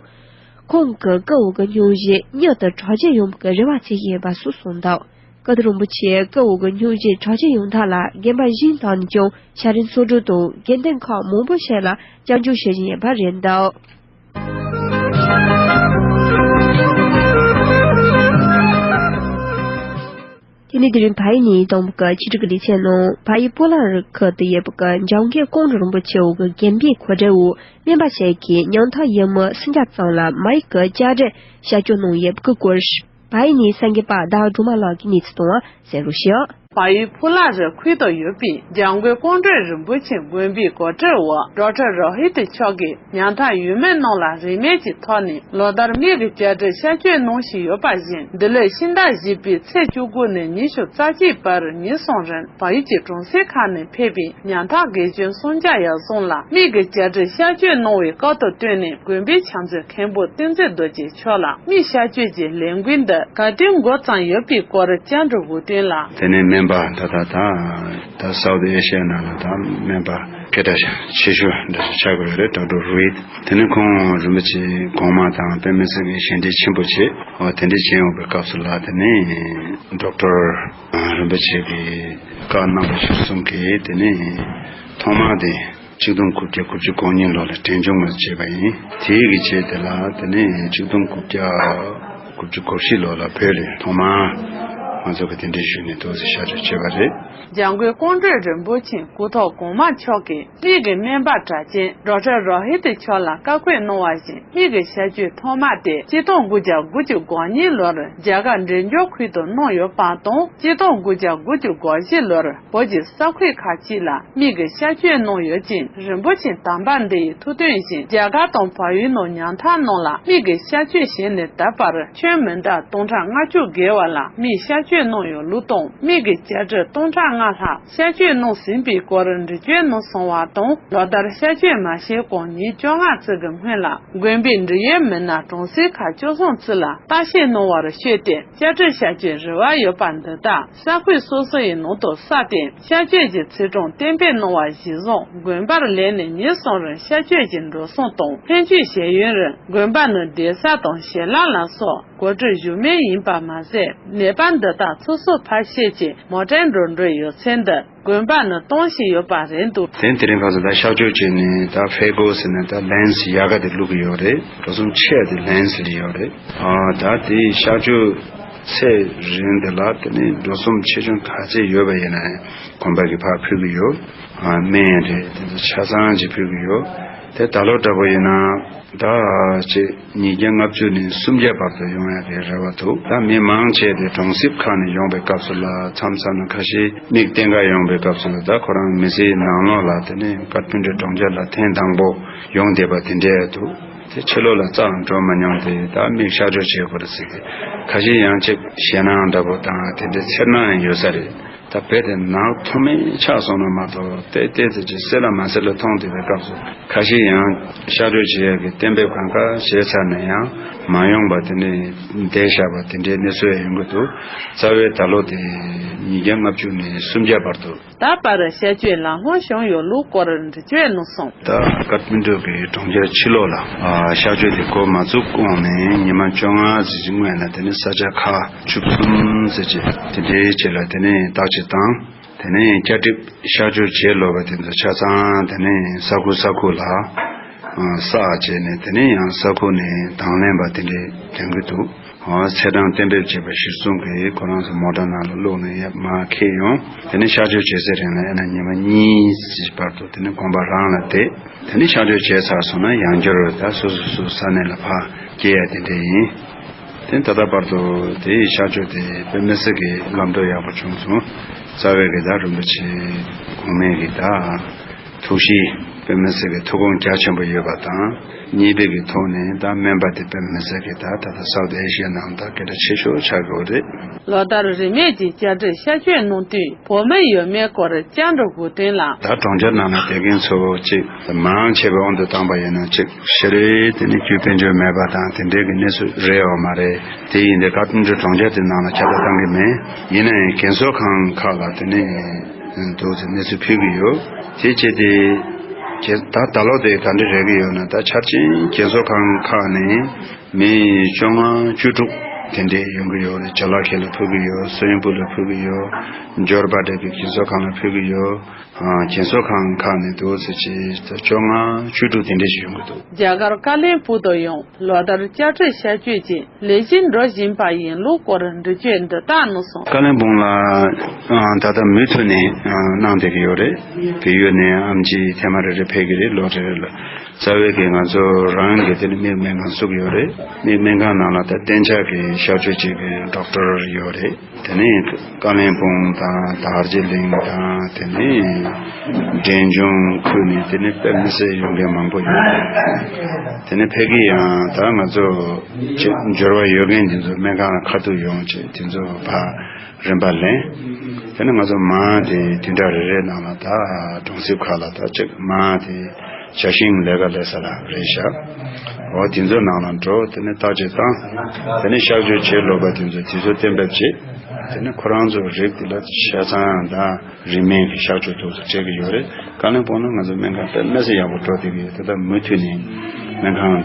ཁོང་གི་སྐུ་འོ་གི་སྙུང་གཞི་མྱུར་དུ་གྲ་རྒྱས་ཡོང་བའི་རེ་བ་བྱེད་ཀྱི་ཡིན་པ་སོགས་གསུངས་འདུག་ཀིརྟི་རིན་པོ་ཆེའི་སྐུ་འོ་གི་སྙུང་གཞི་གྲ་རྒྱས་ཡོང་ཐབས་ལ་དགོན་པ་གཞན་དག་ནས་ཀྱང་ཞལ་རས་གསོལ་སྒྲིག་དང་དགེ་འདུན་ཁག་མང་པོ་ཞིག་ལ་བཅར་འདྲི་ཞུ་བཞིན་ཡོད་པ་རེད་འདུག་དེ་ནས་དེ་རིང་བལ་ཡུལ་ནས་ཡིན་བཏང་བའི་ཆིག་སྒྲིལ་གྱི་ལེ་ཚན་ནང་། བལ་ཡུལ་སྤོ་ལགས་རི་ཁུལ་དུ་ཡོད་པའི་འཇམ་མགོན་ཀོང་སྤྲུལ་རིན་པོ་ཆེའི་དགོན་པའི་གོ་སྒྲིག་འོག་སྨན་པ་ཞིག་གིས་ཉང་ཐག་ཡུལ་མི་སུམ་བརྒྱ་ཙམ་ལ་མ་ཡིག་གི་བཅའ་སྒྲིག་གཤག་བཅོས་གནང་ཡོད་པའི་སྐོར། བལ་ཡུལ་ནས་གསར་འགོད་པ་ཟླ་བ་སྒྲོལ་མ་ལགས་ཀྱིས་གནས་ཚུལ་བཏང་བ་གསན་རོགས་ཞུ། བལ་ཡུལ་སྤོ་ལགས་རི་ཁུལ་དུ་ཡོད་པའི་འཇམ་མགོན་ཀོང་སྤྲུལ་རིན་པོ་ཆེ་དགོན་པའི་གོ་སྒྲིག་འོག་ཌོག་ཊར་རོ་ཧི་ཏི་མཆོག་གིས་ཉང་ཐག་ཡུལ་མི་རྣམས་ལ་རིན་མེད་ཀྱི་ཐོག་ནས་ལོ་ལྟར་མིག་གི་བཅའ་སྒྲིག་གཤག་བཅོས་གནང་བཞིན་ཡོད་པ་བཞིན། འདི་ལོའི་ཕྱི་ཟླ་བཞི་པའི་ཚེས་བཅུ་དགུ་ནས་ཉི་ཤུ་རྩ་གཅིག་བར་ཉིན་གསུམ་རིང་བལ་ཡུལ་གྱི་གྲོང་གསེབ་ཁག་ནས་ཕེབས་པའི་ཉང་ཐག་དགེ་བཅུ་སུམ་བརྒྱ་ཡར་སོང་ལ་མིག་གི་བཅའ་སྒྲིག་གཤག་བཅོས་གནང་བའི་སྐབས་དང་བསྟུན་ནས་དགོན་པའི་ཕྱག་མཛོད་མཁན་པོ་བསྟན་འཛིན་རྡོ་རྗེ་མཆོག་ལ་མིག་གཤག་བཅོས་ཀྱི་ལས་འགུལ་འདི་ག་དུས་འགོ་བརྩམས་ཡོད་པའི་སྐོར་བཅར་འདྲི་འུར་འདོན་ལ། དེ་ནས་སྨན་པ་ད་ལྟ་ད་ད་སའུ་ཐི་ཨེ་ཤི་ཡ་ནང་ལ་ད་སྨན་པ་སྐད་གྲགས་ཆེ་ཤོས་འདྲ་ཞིག་ཆགས་ཀྱི་ཡོད་རེད། ཌོག་ཊར་རུའི། དེ་ནས་ཁོང་རིན་པོ་ཆེ་གོང་མ་དང་དཔེ་མི་སྲིད་པའི་ཞལ་འདེབས་ཆེན་པོ་བྱས། འོ་དེ་འདྲ་བྱས་ཡོང་བའི་སྐབས་སུ་ལ། དེ་ནས་ཌོག་ཊར་རིན་པོ་ཆེ་གིས་བཀའ་གནང་བ་གཞིར་བཟུང་གིས། དེ་ནས་ཐོག་མ་དེ་ཆིག་སྟོང་དགུ་བརྒྱ་དགུ་བཅུ་གོ་གཉིས་ལོ་ལ་གྲོན་ཆུང་ངོས་བྱས་པ་ཡིན། དེའི་གི་རྗེས་དེ་ལ་དེ་ནས་ཆིག་སྟོང་དགུ་བརྒྱ་དགུ་བཅུ་གོ་བཞི་ལོ་ལ་བོད་ལ་ཐོག་མ་ང་ཚོ་གི་དེ་འདྲའི་ཞུས་ནས་འདུག་སེ་གཤག་བཅོས་བྱས་པ་རེད། འཇམ་མགོན་ཀོང་སྤྲུལ་རིན་པོ་ཆེ་སྐུ་ཐོག་གོང་མ་མཆོག་གིས་མིག་གི་སྨན་པ་གྲགས་ཅན་ཌོག་ཊར་རོ་ཧི་ཏི་མཆོག་ལ་བཀའ་བཀོད་གནང་བ་བཞིན། མིག་གི་གཤག་བཅོས་ཐོག་མ་དེ་ཆིག་སྟོང་དགུ་བརྒྱ་དགུ་བཅུ་གོ་གཉིས་ལོར་རྒྱ་གར་འབྲས་ལྗོངས་ཁུལ་དུ་གནང་ཡོད་པ་དང་། ཆིག་སྟོང་དགུ་བརྒྱ་དགུ་བཅུ་གོ་བཞི་ལོར་བོད་ཀྱི་ས་ཁུལ་ཁག་ཅིག་ལ་མིག་གི་གཤག་བཅོས་གནང་ཡོད་ཅིང་། རིན་པོ་ཆེ་དམ་པ་འདི་ཡི་ཐུགས་དོན་བཞིན་རྒྱ་གར་དང་བལ་ཡུལ་ནང་ཉང་ཐག་རྣམས་ལ་མིག་གི་གཤག་བཅོས་བྱས་ནས་ད་བར་ཁྱོན་མི་འདྲ་སྟོང་ཕྲག་ལྔ་བཅུ་བརྒལ་བ་ལ་མིག་གཤག་བཅོས་གནང་ཡོད་ལུགས་དང་། མིག་གི་བཅའ་སྒྲིག་སྟོང་ཕྲག་ལྔ་ལྷག་གཤག་བཅོས་གནང་ཟིན་པའི་སྐོར་འདྲི་གཅོད་གནང་སོང་བ་དང་། ལོ་ལྟར་གཤག་བཅོས་མ་བྱས་གོང་ཉིན་བཅོ་ལྔ་ཙམ་གྱི་སྔོན་ལ་དགོན་པའི་འབྲེལ་ཡོད་མི་སྣ་གྲོང་གསེབ་ཁག་བཅུ་གསུམ་ཙམ་ལ་བརྟག་ཞིབ་གནང་བར་བསྐྱོད་དེ། བཅའ་སྒྲིག་གཤག་བཅོས་རེ་བ་ཡོད་པ་འདི་དག་ས་ཁུལ་སོ་སོ་ཡི་ནང་དུ་བསགས་ཏེ། གཤག་བཅོས་ཀྱི་ཚེས་གྲངས་གཏན་འབེབས་གནང་བ་གཞིར་བཟུང་། དགོན་པར་སླེབས་ནས་ཉིན་གསུམ་རིང་གཤག་བཅོས་ཀྱི་འགྲོ་སོང་དང་ལྷན་ཅིག་ཞུ་ཡུན་རིང་དགོན་པ་ནང་བསྡད་ས་དང་ཞལ་ལག་ལ་སོགས་གོ་སྒྲིག་ཞུ་མུས་ཡིན་པ་མ་ཟད། ནད་པ་འདི་དག་ཚོ་སོ་ཕར་བཤད་ཀྱི་མོ་ཊའི་འགྲོ་གྲོན་ཡོད་ཚད་འདི་དགོན་པ་ནང་གཏོང་བཞིན་ཡོད་པ་རེད་འདུག་དེ་དེ་རིང་ཁ་སང་ད་གཤག་བཅོས་བྱས་ནས། ད་ཕའེ་གོ་ཟེར་ནས་ད་ལེན་སི་ཡག་ག་དེ་བླུག་གི་ཡོད་རེད། འགྲོ་སོང་ཆེ་བ་དེ་ལེན་སི་ལ་ཡོད་རེད། ཨ་ད་དེ་གཤག་བཅོས་ཚད་རིང་དེ་ལ་དེ་ནས་འགྲོ་སོང་ཆེ་ཆུང་ག་ཚད་ཡོད་པ་ཡིན་ན་ཡང་དགོན་པ་གིས་ཕར་ཕུལ་གི་ཡོད། ཨ་སྨན་རེད། དེ་ཚོ་ཆ་ཚང་ཅིག་ཕུལ་གི་ཡོད། དེ་ད་ལོ་འདྲ་པོ་ཡིན་ན་ད་ཅིག་ཉིས་བརྒྱ་ལྔ་བཅུ་ནས་སུམ་བརྒྱ་བར་དུ་ཡོང་ཡ་གི་རེ་བ་འདུག་ད་མི་མང་ཆེ་དེ་གྲོང་གསེབ་ཁག་ནས་ཡོང་བའི་སྐབས་སུ་ལ། མཚམས་མཚམས་ན་ཁ་ཤས་མིག་བསྟན་ག་ཡོང་བའི་སྐབས་སུ་ལ། ད་ཁོ་རང་མི་ཚེའི་ནང་ལོགས་ལ་དེ་ནས་ཀ་ཐ་མན་གྲུ་གྲོང་ཁྱེར་ལ་ཐེངས་དང་པོ་ཡོང་བསྡད་པ་དེ་འདྲ་འདུག་དེ་ཕྱི་ལོགས་ལ་རྩ་ལ་འགྲོ་མ་མྱོང་སྟེ། ད་མིག་གཤག་བཅོས་བྱེད་དགོས་རེད་ཟེར་གི། ཁ་ཤས་ཡང་ཅིག་ཞེད་སྣང་འདྲ་པོ་དང་དེ་འདྲའི་འཚེར་སྣང་ཡང་ཡོད་ས་རེད། ད་རྦད་དེ་ནག་ཐོགས་མེད་ཆགས་སོང་ན་མ་གཏོགས། ཏོག་ཙམ་ཅིག་གསལ་ལ་མ་གསལ་ལ་མཐོང་བསྡད་པའི་སྐབས་སུ། ཁ་ཤས་ཡང་གཤག་བཅོས་བྱེད་ཡག་གི་གཏན་འབེབས་གང་ག་བྱས་ཚར་ནས་ཡང་མ་ཡོང་པ་དེ་འདྲའི་བསྡད་བཞག་པ་དེ་འདྲའི་གནས་ཚུལ་ཡང་ཡོང་གི་འདུག་རྩ་བའི་ད་ལོ་དེ་ཉིས་བརྒྱ་ལྔ་བཅུ་ནས་སུམ་བརྒྱ་བར་དུ། ད་བར་གཤག་བཅོས་ལམ་ལྷོང་བྱུང་ཡོད་ལུགས་སྐོར་འདྲི་གཅོད་གནང་སོང་། ད་ཀ་ཐ་མན་གྲུ་གི་གྲོང་ཁྱེར་ཕྱི་ལོགས་ལ་ཨ་གཤག་བཅོས་དེ་འགོ་མ་བཙུགས་གོང་ནས་ཉི་མ་བཅོ་ལྔ་ཙམ་ཅིག་སྔོན་ལ། དེ་ནས་ས་ཆ་ཁག་བཅུ་གསུམ་ཙམ་ཅིག་དེ་འདྲའི་ཆེད་ལ་དེ་ནས་བརྟག་དཔྱད་བཏང་། དེ་ནས་བསྐྱར་གྲིབ་གཤག་བཅོས་བྱེད་ལོས་པ་དེ་ཚོ་ཆ་ཚང་དེ་ནས་ས་ཁུལ་ས་ཁུལ་ལ་ཨ་བསགས་བྱས་ནས། དེ་ནས་ཡང་ས་ཁུལ་ནས་དང་ལེན་པ་དེ་འདྲས་དོན་གྱི་འདུག་ཨ་ཚེས་གྲངས་གཏན་འབེབས་བྱས་པ་གཞིར་བཟུང་གིས་ཁོ་རང་ཚོ་མོ་ཊ་ནང་ལ་བླུགས་ནས་ཡར་མར་འཁྱེར་ཡོང་། དེ་ནས་གཤག་བཅོས་བྱེད་སའི་རིང་ལ་ཡང་ན་ཉི་མ་གཉིས་ཙམ་བར་དུ་དེ་ནས་དགོན་པ་རང་ལ་བསྡད། དེ་ནས་གཤག་བཅོས་བྱས་ཚར་སོང་ན་ཡང་བསྐྱར་ད་སོ་སོ་སོ་ས་གནས་ལ་ཕར་སྐྱེལ་ཡ་དེ་འདྲས་ཡིན། དེ་ད་ལྟ་བར་དུ་དེའི་གཤག་བཅོས་དེ་དཔེ་མི་སྲིད་ཀྱི་ལམ་འགྲོ་ཡག་པོ་བྱུང་སོང་། རྩ་བའི་གི་ད་རིན་པོ་ཆེ་གོང་མའི་གི་ད་ཐུགས་གཤིས་ དཔེ་མི་སྲིད་ཀྱི་ཐུགས་དགོངས་རྒྱ་ཆེན་པོ་ཡོད་པ་དང་། གཉིས་པའི་གི་ཐོག་ནས་ད་སྨན་པ་དེ་དཔེ་མི་སྲིད་ཀྱི་ད་ད་ལྟ་སའུ་ཐི་ཨེ་ཤི་ཡ་ནང་ད་སྐད་གྲགས་ཆེ་ཤོས་ཆགས་ཡོད་རེད། ལོ་ལྟར་རིན་མེད་ཀྱི་དཔྱ་ཁྲལ་གཤགས་བཅོས་གནང་དུས་བོད་མི་ཡོད་མེད་སྐོར་བཅར་འདྲི་འགོད་དོན་ལ། ད་གྲོང་ཁྱེར་ནང་ལ་བསྡད་མཁན་ཚོ་གཅིག་མང་ཆེ་བའི་དབང་དུ་བཏང་པ་ཡིན་ན་གཅིག་ཤི་རེ་དེ་ནི་རྒྱུ་དཔལ་འབྱོར་མེད་པ་དང་དེ་འདྲའི་གི་གནས་ཚུལ་རེད་འོ་མ་རེད། དེ་ཡིན་དུས་བཀའ་བསྡུར་གྲོང་ཁྱེར་དེ་ནང་ལ་ཁྱབ་བསྒྲགས་བཏང་གི་མེད། ཡིན་ན་ཡང་རྒན་གསོ་ཁང་ཁག་ལ་དེ་ནི་འདུག་ཟེར་གནས་ཚུལ་ཕུལ་གི་ཡོད། དེ་བྱས་ཏེ་ད་ད་ལོ་དེ་ག་འདྲ་རེག་གི་ཡོད་ན། ད་ཆ་རྐྱེན་རྒན་གསོ་ཁང་ཁག་ནས་མི་བཅོ་ལྔ་བཅུ་དྲུག་དེ་འདྲས་ཡོང་གི་ཡོད་རེད། ཇ་ལག་ཁྱེར་ལ་ཕུལ་གི་ཡོད། སོན་སྤུ་ལ་ཕུལ་གི་ཡོད། འབྱོར་པ་འདྲ་གི་རྒན་གསོ་ཁང་ལ་ཕུལ་གི་ཡོད། རྒན་གསོ་ཁང་ཁག་ནས་འདུག་ཟེར་བྱས་བཅོ་ལྔ་བཅུ་དྲུག་དེ་འདྲས་ཞིག་ཡོང་གི་འདུག་རྒྱ་གར་ཀ་ལན་སྦུག་ཏུ་ཡང་ལོ་ལྟར་དཔྱ་ཁྲལ་གཤགས་བཅོས་ཀྱི་ལས་གཞི་འགྲོ་བཞིན་པ་ཡིན་ལུགས་སྐོར་འགྲེལ་བརྗོད་འདི་ལྟར་གནང་སོང་། ཀ་ལན་སྦུག་ལ་ད་ལྟ་མུ་མཐུད་ནས་གནང་བསྡད་ཀྱི་ཡོད་རེད། བལ་ཡུལ་ནས་ཨེམ་ཆི་ཐེངས་མ་རེ་རེ་ཕེབས་ཀྱི་རེད། ལོ་རེ་རེ་ལ། རྩ་བའི་གི་ང་ཚོ་རང་གི་དེ་ནི་མིག་སྨན་ཁང་བཙུགས་ཡོད་རེད། མིག་སྨན་ཁང་ནང་ལ་ད་གཏན་འཇགས་ཀྱི་གཤགས་བཅོས་བྱེད་ཀྱི་ཌོག་ཊར་ཡོད་རེད། དེ་ནས་ཀ་ལན་སྦུག་དང་དར་ཇི་ལིང་དང་དེ་ནས་འབྲས་ལྗོངས་ཁུལ་ནས་དེ་ནས་དཔེ་མི་སྲིད་ཡོང་མཁན་མང་པོ་ཡོད་རེད། དེ་ནས་ཕ་གི་ཡང་ད་ང་ཚོ་ཅིག་འབྱོར་བ་ཡོད་མཁན་དེ་ཚོ་སྨན་ཁང་ལ་ཁ་ཐུག་ཡོང་བྱས་དེ་ཚོ་ཕར་རིམ་པ་ལེན། དེ་ནས་ང་ཚོ་མང་དེ་བདུན་ཕྲག་རེ་རེའི་ནང་ལ་ད་གྲོང་གསེབ་ཁག་ལ་ད་ཅིག་མང་དེ་ཇ་ཤིང་ལས་ཀ་ལས་ས་ལ་རེད་ཤག་འོ་དེ་ཚོའི་ནང་ལ་འགྲོ། དེ་ནས་བརྟག་དཔྱད་བཏང་། དེ་ནས་གཤགས་བཅོས་བྱེད་ལོག་པ་དེ་ཚོ་དེ་ཚོ་གཏན་འབེབས་བྱེད། དེ་ནས་ཁོ་རང་ཚོ་རིགས་དེ་ལ་ཆ་ཚང་དང་རིན་མེད་ཀྱི་གཤགས་བཅོས་ཐོག་ཏུ་སྤྲད་ཀྱི་ཡོད་རེད། ཀ་ལན་སྦུག་ན་ང་ཚོ་སྨན་ཁང་དཔེ་མི་སྲིད་ཡག་པོ་འགྲོ་བསྡད་ཀྱི་ཡོད། དེ་ལྟར་མུ་མཐུད་ནས་སྨན་ཁང་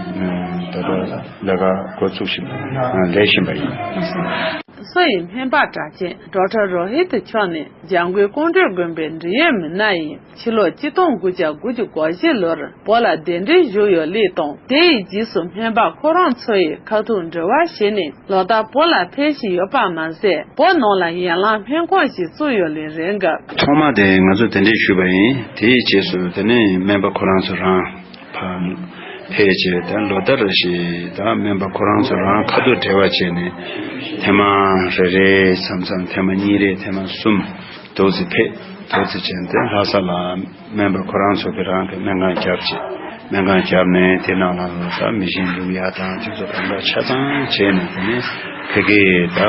ད་ལྟ་ལས་ཀ་འགོ་བཙུགས་བཞིན་པ་ལས་བཞིན་པ་ཡིན། སོ་ཡི་སྨན་པ་གྲགས་ཅན་ཌོག་ཊར་རོ་ཧི་ཏི་མཆོག་ནི་འཇམ་མགོན་ཀོང་སྤྲུལ་དགོན་པའི་འབྲེལ་ཡོད་མི་སྣ་ཡིན། ཕྱི་ལོ་ཆིག་སྟོང་དགུ་བརྒྱ་དགུ་བཅུ་གོ་བཞི་ལོར་བོད་ལ་གདན་འདྲེན་ཞུས་ཡོད་ལུགས་དང་། དེ་ཡི་རྗེས་སུ་སྨན་པ་ཁོ་རང་ཚོ་ཡི་ཁ་ཐུག་འབྲེལ་བ་བྱས་ནས་ལོ་ལྟར་བོད་ལ་ཕེབས་བཞིན་ཡོད་པ་མ་ཟད། བོད་ནང་ལ་ཡན་ལག་སྨན་ཁང་ཞིག་བཙུགས་ཡོད་ལུགས་རེད་འགའ། ཐོག་མ་དེ་ང་ཚོ་གདན་འདྲེན་ཞུས་པ་ཡིན། དེའི་རྗེས་སུ་དེ་ནས་སྨན་པ་ཁོ་རང་ཚོ་རང་ཕར་ཕེབས་བྱས། ད་ལོ་ལྟར་བཞིན་ད་སྨན་པ་ཁོ་རང་ཚོ་རང་ཁ་ཐུག་འབྲེལ་བ་བྱས་ནས་ཐེངས་མ་རེ་རེ་མཚམས་མཚམས་ཐེངས་མ་གཉིས་རེ་ཐེངས་མ་གསུམ་ཏོག་ཙི་ཕེབས། ཏོག་ཙི་བྱས་ཏེ་ལྷ་ས་ལ་སྨན་པ་ཁོ་རང་ཚོ་གི་རང་གི་སྨན་ཁང་བརྒྱབ་བྱས། སྨན་ཁང་བརྒྱབ་ནས་དེ་ནང་ལ་ལོ་གསར་མི་ཤིང་ལུག་ཡག་དང་དེ་ཚོ་གང་འདྲ་ཆ་ཚང་བྱས་ནས། དེ་ནས་ཕ་གི་ད་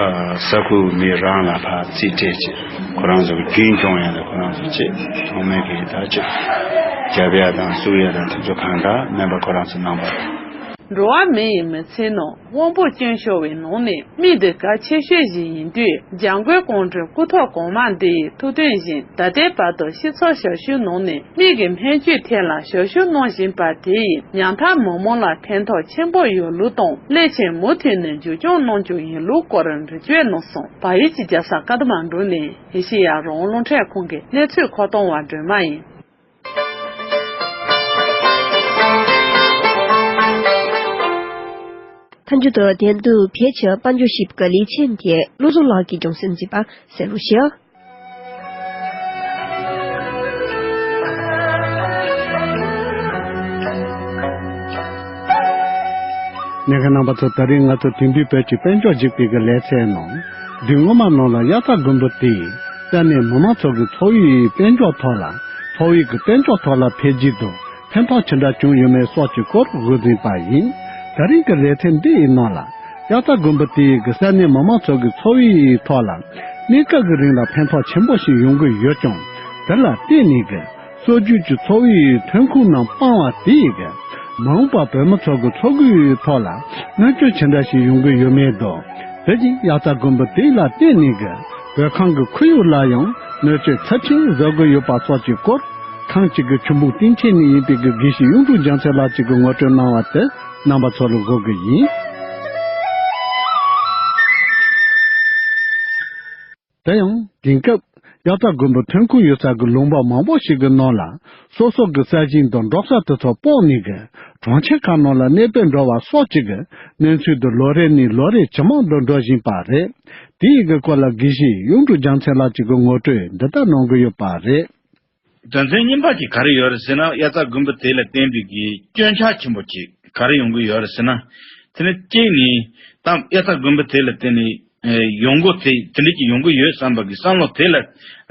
ས་ཁུལ་མི་རང་ལ་ཕར་རྩིས་སྤྲད་བྱས། ཁོ་རང་ཚོ་གི་རྒྱུན་སྐྱོང་ཡག་ལ་ཁོ་རང་ཚོ་བྱས། ཐོག་མའི་གི་ད་ཅིག་རྒྱབ་ཡག་དང་བཙུགས་ཡག་དང་དེ་ཚོ་གང་འདྲ་སྨན་པ་ཁོ་རང་ཚོ་གནང་བ་རེད། འགྲོ་བ་མི་ཡི་མི་ཚེའི་ནང་དབང་པོ་སྐྱོན་ཤོར་བའི་ནང་ནས་མི་དེ་གལ་ཆེ་ཤོས་ཤིག་ཡིན་དུས། འཇམ་མགོན་ཀོང་སྤྲུལ་སྐུ་ཐོག་གོང་མ་འདི་ཡི་ཐུགས་དོན་བཞིན་ད་ལྟའི་བར་དུ་སྤྱི་ཚོགས་ཞབས་ཞུའི་ནང་ནས་མི་གི་སྨན་བཅོས་ཐད་ལ་ཞབས་ཞུ་གནང་བཞིན་པ་དེ་ཡིས་ཉམ་ཐག་མི་མང་ལ་ཕན་ཐོགས་ཆེན་པོ་ཡོད་ལུགས་དང་། སླད་ཕྱིན་མུ་མཐུད་ནས་མཇུག་སྐྱོང་གནང་རྒྱུ་ཡིན་ལུགས་སྐོར་འགྲེལ་བརྗོད་གནང་སོང་། བལ་ཡུལ་གྱི་རྒྱལ་ས་ཀ་ཐ་མན་གྲུ་ནས་ཨེ་ཤེ་ཡ་རང་དབང་རླུང་འཕྲིན་ཁང་གི་གནས་ཚུལ་མཁོ་གཏོང་བ་སྒྲོལ་མ་ཡིན། མཐའ་མཇུག་ཏུ་དེང་དུས་བོད་ཕྱི་དཔལ་འབྱོར་ཞིབ་དཔྱད་ལས་བྱེད་དེ་བློ་བཟང་ལགས་ཀྱིས་སྦྱོང་སེམས་མཛད་པ་གསན་རོགས་ཞུ། ཉན་མཁན་རྣམ་པ་ཚོ། ད་རིང་ང་ཚོ་དེང་དུས་བོད་ཀྱི་དཔལ་འབྱོར་ཞིབ་དཔྱད་ཀྱི་ལེ་ཚན་ནང་། དུས་སྔོན་མ་ནང་ལ་དབྱར་རྩྭ་དགུན་འབུ་དེས་ས་གནས་མི་མང་ཚོ་གི་འཚོ་བའི་དཔལ་འབྱོར་ཐོག་ལ། འཚོ་བའི་གི་དཔལ་འབྱོར་ཐོག་ལ་འཕེལ་རྒྱས་དང་ཕན་ཐོགས་ཅི་འདྲ་བྱུང་ཡོད་མེད་སོགས་ཀྱི་སྐོར་དབུ་འཛིན་པ་ཡིན། ད་རིང་གི་ལེ་ཚན་འདི་ཡི་ནང་ལ། དབྱར་རྩྭ་དགུན་འབུ་དེ་ཡི་གི་ས་གནས་མི་མང་ཚོ་གི་འཚོ་བའི་ཐོག་ལ་གནས་སྐབས་ཀྱི་རིང་ལ་ཕན་ཐོགས་ཆེན་པོ་ཞིག་ཡོང་གི་ཡོད་ཀྱང་། དེ་ལ་བརྟེན་ནས་གི་སྲོལ་རྒྱུན་གྱི་འཚོ་བའི་ཐོན་ཁུངས་རྣམས་སྤང་བ་དེ་ཡི་གི་མ་འོངས་པ་བོད་མི་ཚོ་གི་འཚོ་གོས་ཐོག་ལ་གནོད་སྐྱོན་ཅི་འདྲ་ཞིག་ཡོང་གི་ཡོད་མེད་དང་། དེ་བཞིན་དབྱར་རྩྭ་དགུན་འབུ་དེ་ལ་བརྟེན་ནས་གི་བོད་ཁང་གི་ཁོར་ཡུག་ལ་ཡང་གནོད་སྐྱོན་ཚབས་ཆེན་བཟོ་གི་ཡོད་པ་སོགས་ཀྱི་སྐོར། ཐང་གཅིག་གི་ཆུ་འབུང་སྟེང་ཆེན་ནས་ཡིན་པའི་གི་དགེ་བཤེས་གཡུང་དྲུང་རྒྱལ་མཚན་ལགས་ཀྱིས་གི་ངོ་སྤྲོད་གནང་བ་དེ་རྣམ་པ་ཚོ་ལ་བསྒོ་གི་ཡིན། དེ་ཡང་དེང་སྐབས་དབྱར་རྩྭ་དགུན་འབུ་ཐོན་ཁུངས་ཡོད་ས་གི་ལུང་པ་མང་པོ་ཞིག་གི་ནང་ལ་སོ་སོ་གི་ས་ཞིང་དང་འབྲོག་ས་དེ་ཚོ་སྤོག་ནས་གི་གྲོང་ཁྱེར་ཁག་ནང་ལ་གནས་སྤོས་འགྲོ་བ་སོགས་ཀྱི་གི་གནས་ཚུལ་དེ་ལོ་རེ་ནས་ལོ་རེ་ཇེ་མང་དུ་འགྲོ་བཞིན་པ་རེད། དེ་ཡི་གི་སྐོར་ལ་དགེ་བཤེས་གཡུང་དྲུང་རྒྱལ་མཚན་ལགས་ཀྱིས་གི་ངོ་སྤྲོད་འདི་ལྟར་གནང་གི་ཡོད་པ་རེད། དོན་ཚན་གཉིས་པ་གཅིག་ག་རེ་ཡོད་རེད་ཟེར་ན། དབྱར་རྩྭ་དགུན་འབུ་དེ་ལ་བརྟེན་པའི་གི་སྐྱོན་ཆ་ཆེན་པོ་གཅིག་ག་རེ་ཡོང་གི་ཡོད་རེད་ཟེར་ན། དེ་ནི་གཅིག་ནི་ད་དབྱར་རྩྭ་དགུན་འབུ་དེ་ལ་བརྟེན་ནས་ཡོང་སྒོ་དེ་དེ་འདྲ་གཅིག་ཡོང་གི་ཡོད་བསམ་པ་གི་བསམ་བློ་དེ་ལ་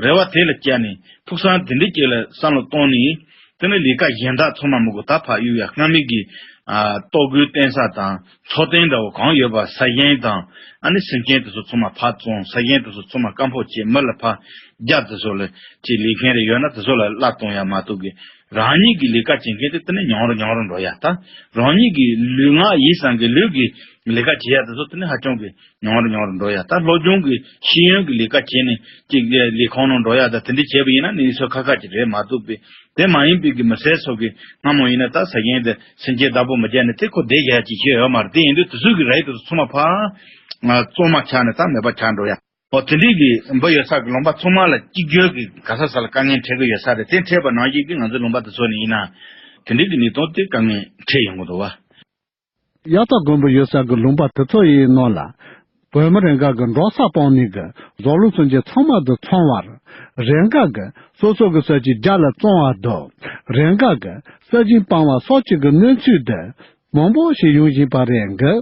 རེ་བ་དེ་ལ་བཅར་ནས་ཕུགས་བསམ་དེ་འདྲ་གཅིག་ལ་བསམ་བློ་གཏོང་ནས། དེ་ནས་ལས་ཀ་གཞན་དག་ཚང་མ་མི་དགོས། ད་ཕར་གཡུག་ཡ་སྔ་མའི་གི་ཨ་ལྟོ་གོས་བསྟེན་ས་དང་འཚོ་རྟེན་འདྲ་བོ་གང་ཡོད་པ་ས་ཞིང་དང་། ཨ་ནི་སེམས་ཅན་དེ་ཚོ་ཚང་མ་ཕར་བཙོང་། ས་ཞིང་དེ་ཚོ་ཚང་མ་བཀའ་འཕོ་བྱེད། མི་ལ་ཕར་རྒྱབ། དེ་ཚོ་ལ་ཅིག་ལས་མཁན་རེ་ཡོད་ན་དེ་ཚོ་ལ་གླ་གཏོང་ཡ་མ་གཏོགས་གི། རང་ཉིད་ཀྱི་ལས་ཀ་བྱེད་མཁན་དེ་དེ་ནི་ཉུང་རུ་ཉུང་རུ་འགྲོ་ཡ། ད་རང་ཉིད་ཀྱི་ལུས་ངག་ཡིད་གསུམ་གྱི་ལུས་ཀྱི་ལས་ཀ་བྱེད་ཡ་དེ་ཚོ་དེ་ནི་ཧ་ཅང་གི་ཉུང་རུ་ཉུང་རུ་འགྲོ་ཡ། ད་སློབ་སྦྱོང་གི་ཤེས་ཡོན་གྱི་ལས་ཀ་བྱས་ནས་ཅིག་ལས་ཁང་ནང་འགྲོ་ཡ་ད་དེ་འདྲ་བྱས་པ་ཡིན་ན་ནི་ཚོད་ཁག་ཁག་ཅིག་རེད་མ་གཏོགས་པའི། དེ་མ་ཡིན་པའི་གི་མི་སེར་ཚོ་གི་སྔ་མོ་ཡིན་ན་ད་ས་ཞིང་དེ་སེམས་ཅན་བདག་པོ་མི་བྱས་ནས་དེ་ཁོ་བསྡད་བཞག་ཅིག་བྱས་ཡོད་མ་རེད། དེ་ཡིན་དུས་དེ་ཚོ་གི་རེད་དེ་ཚོ་ཚང་མ་ཕར་ཨ་བཙོང་མ་ཆགས་ནས་ད་མེད་པ་ཆགས་འགྲོ་ཡ། ཨོ་དེ་འདྲའི་གི་འབུ་ཡོད་ས་གི་ལུང་པ་ཚང་མ་ལ་གཅིག་གྱུར་གི་ག་ས་ས་ལ་དཀའ་ངལ་འཕྲད་གི་ཡོད་ས་རེད། དེ་འཕྲད་པ་ནང་བཞིན་གི་ང་ཚོའི་ལུང་པ་དེ་ཚོ་ནས་ཡིན་ན་དེ་འདྲའི་གི་གནས་སྟངས་དེ་དཀའ་ངལ་འཕྲད་ཡོང་གི་འདུག་བ། གཡའ་སྟག་དགོན་པ་ཡོད་ས་གི་ལུང་པ་དེ་ཚོ་ཡི་ནང་ལ། བོད་མི་རེ་འགའ་གི་འབྲོག་ས་སྤང་ནས་གི་བཟོ་ལུགས་སུན་གྱི་ཚང་མ་དུ་ཚང་བར། རེ་འགའ་གི་སོ་སོ་གི་ས་ཆའི་རྒྱ་ལ་བཙོང་བ་དུ། རེ་འགའ་གི་ས་ཆའི་སྤང་བ་སོགས་ཀྱི་གི་གནོད་འཚེ་དུ། མང་པོ་ཞིག་ཡོང་བཞིན་པ་རེད་འགི།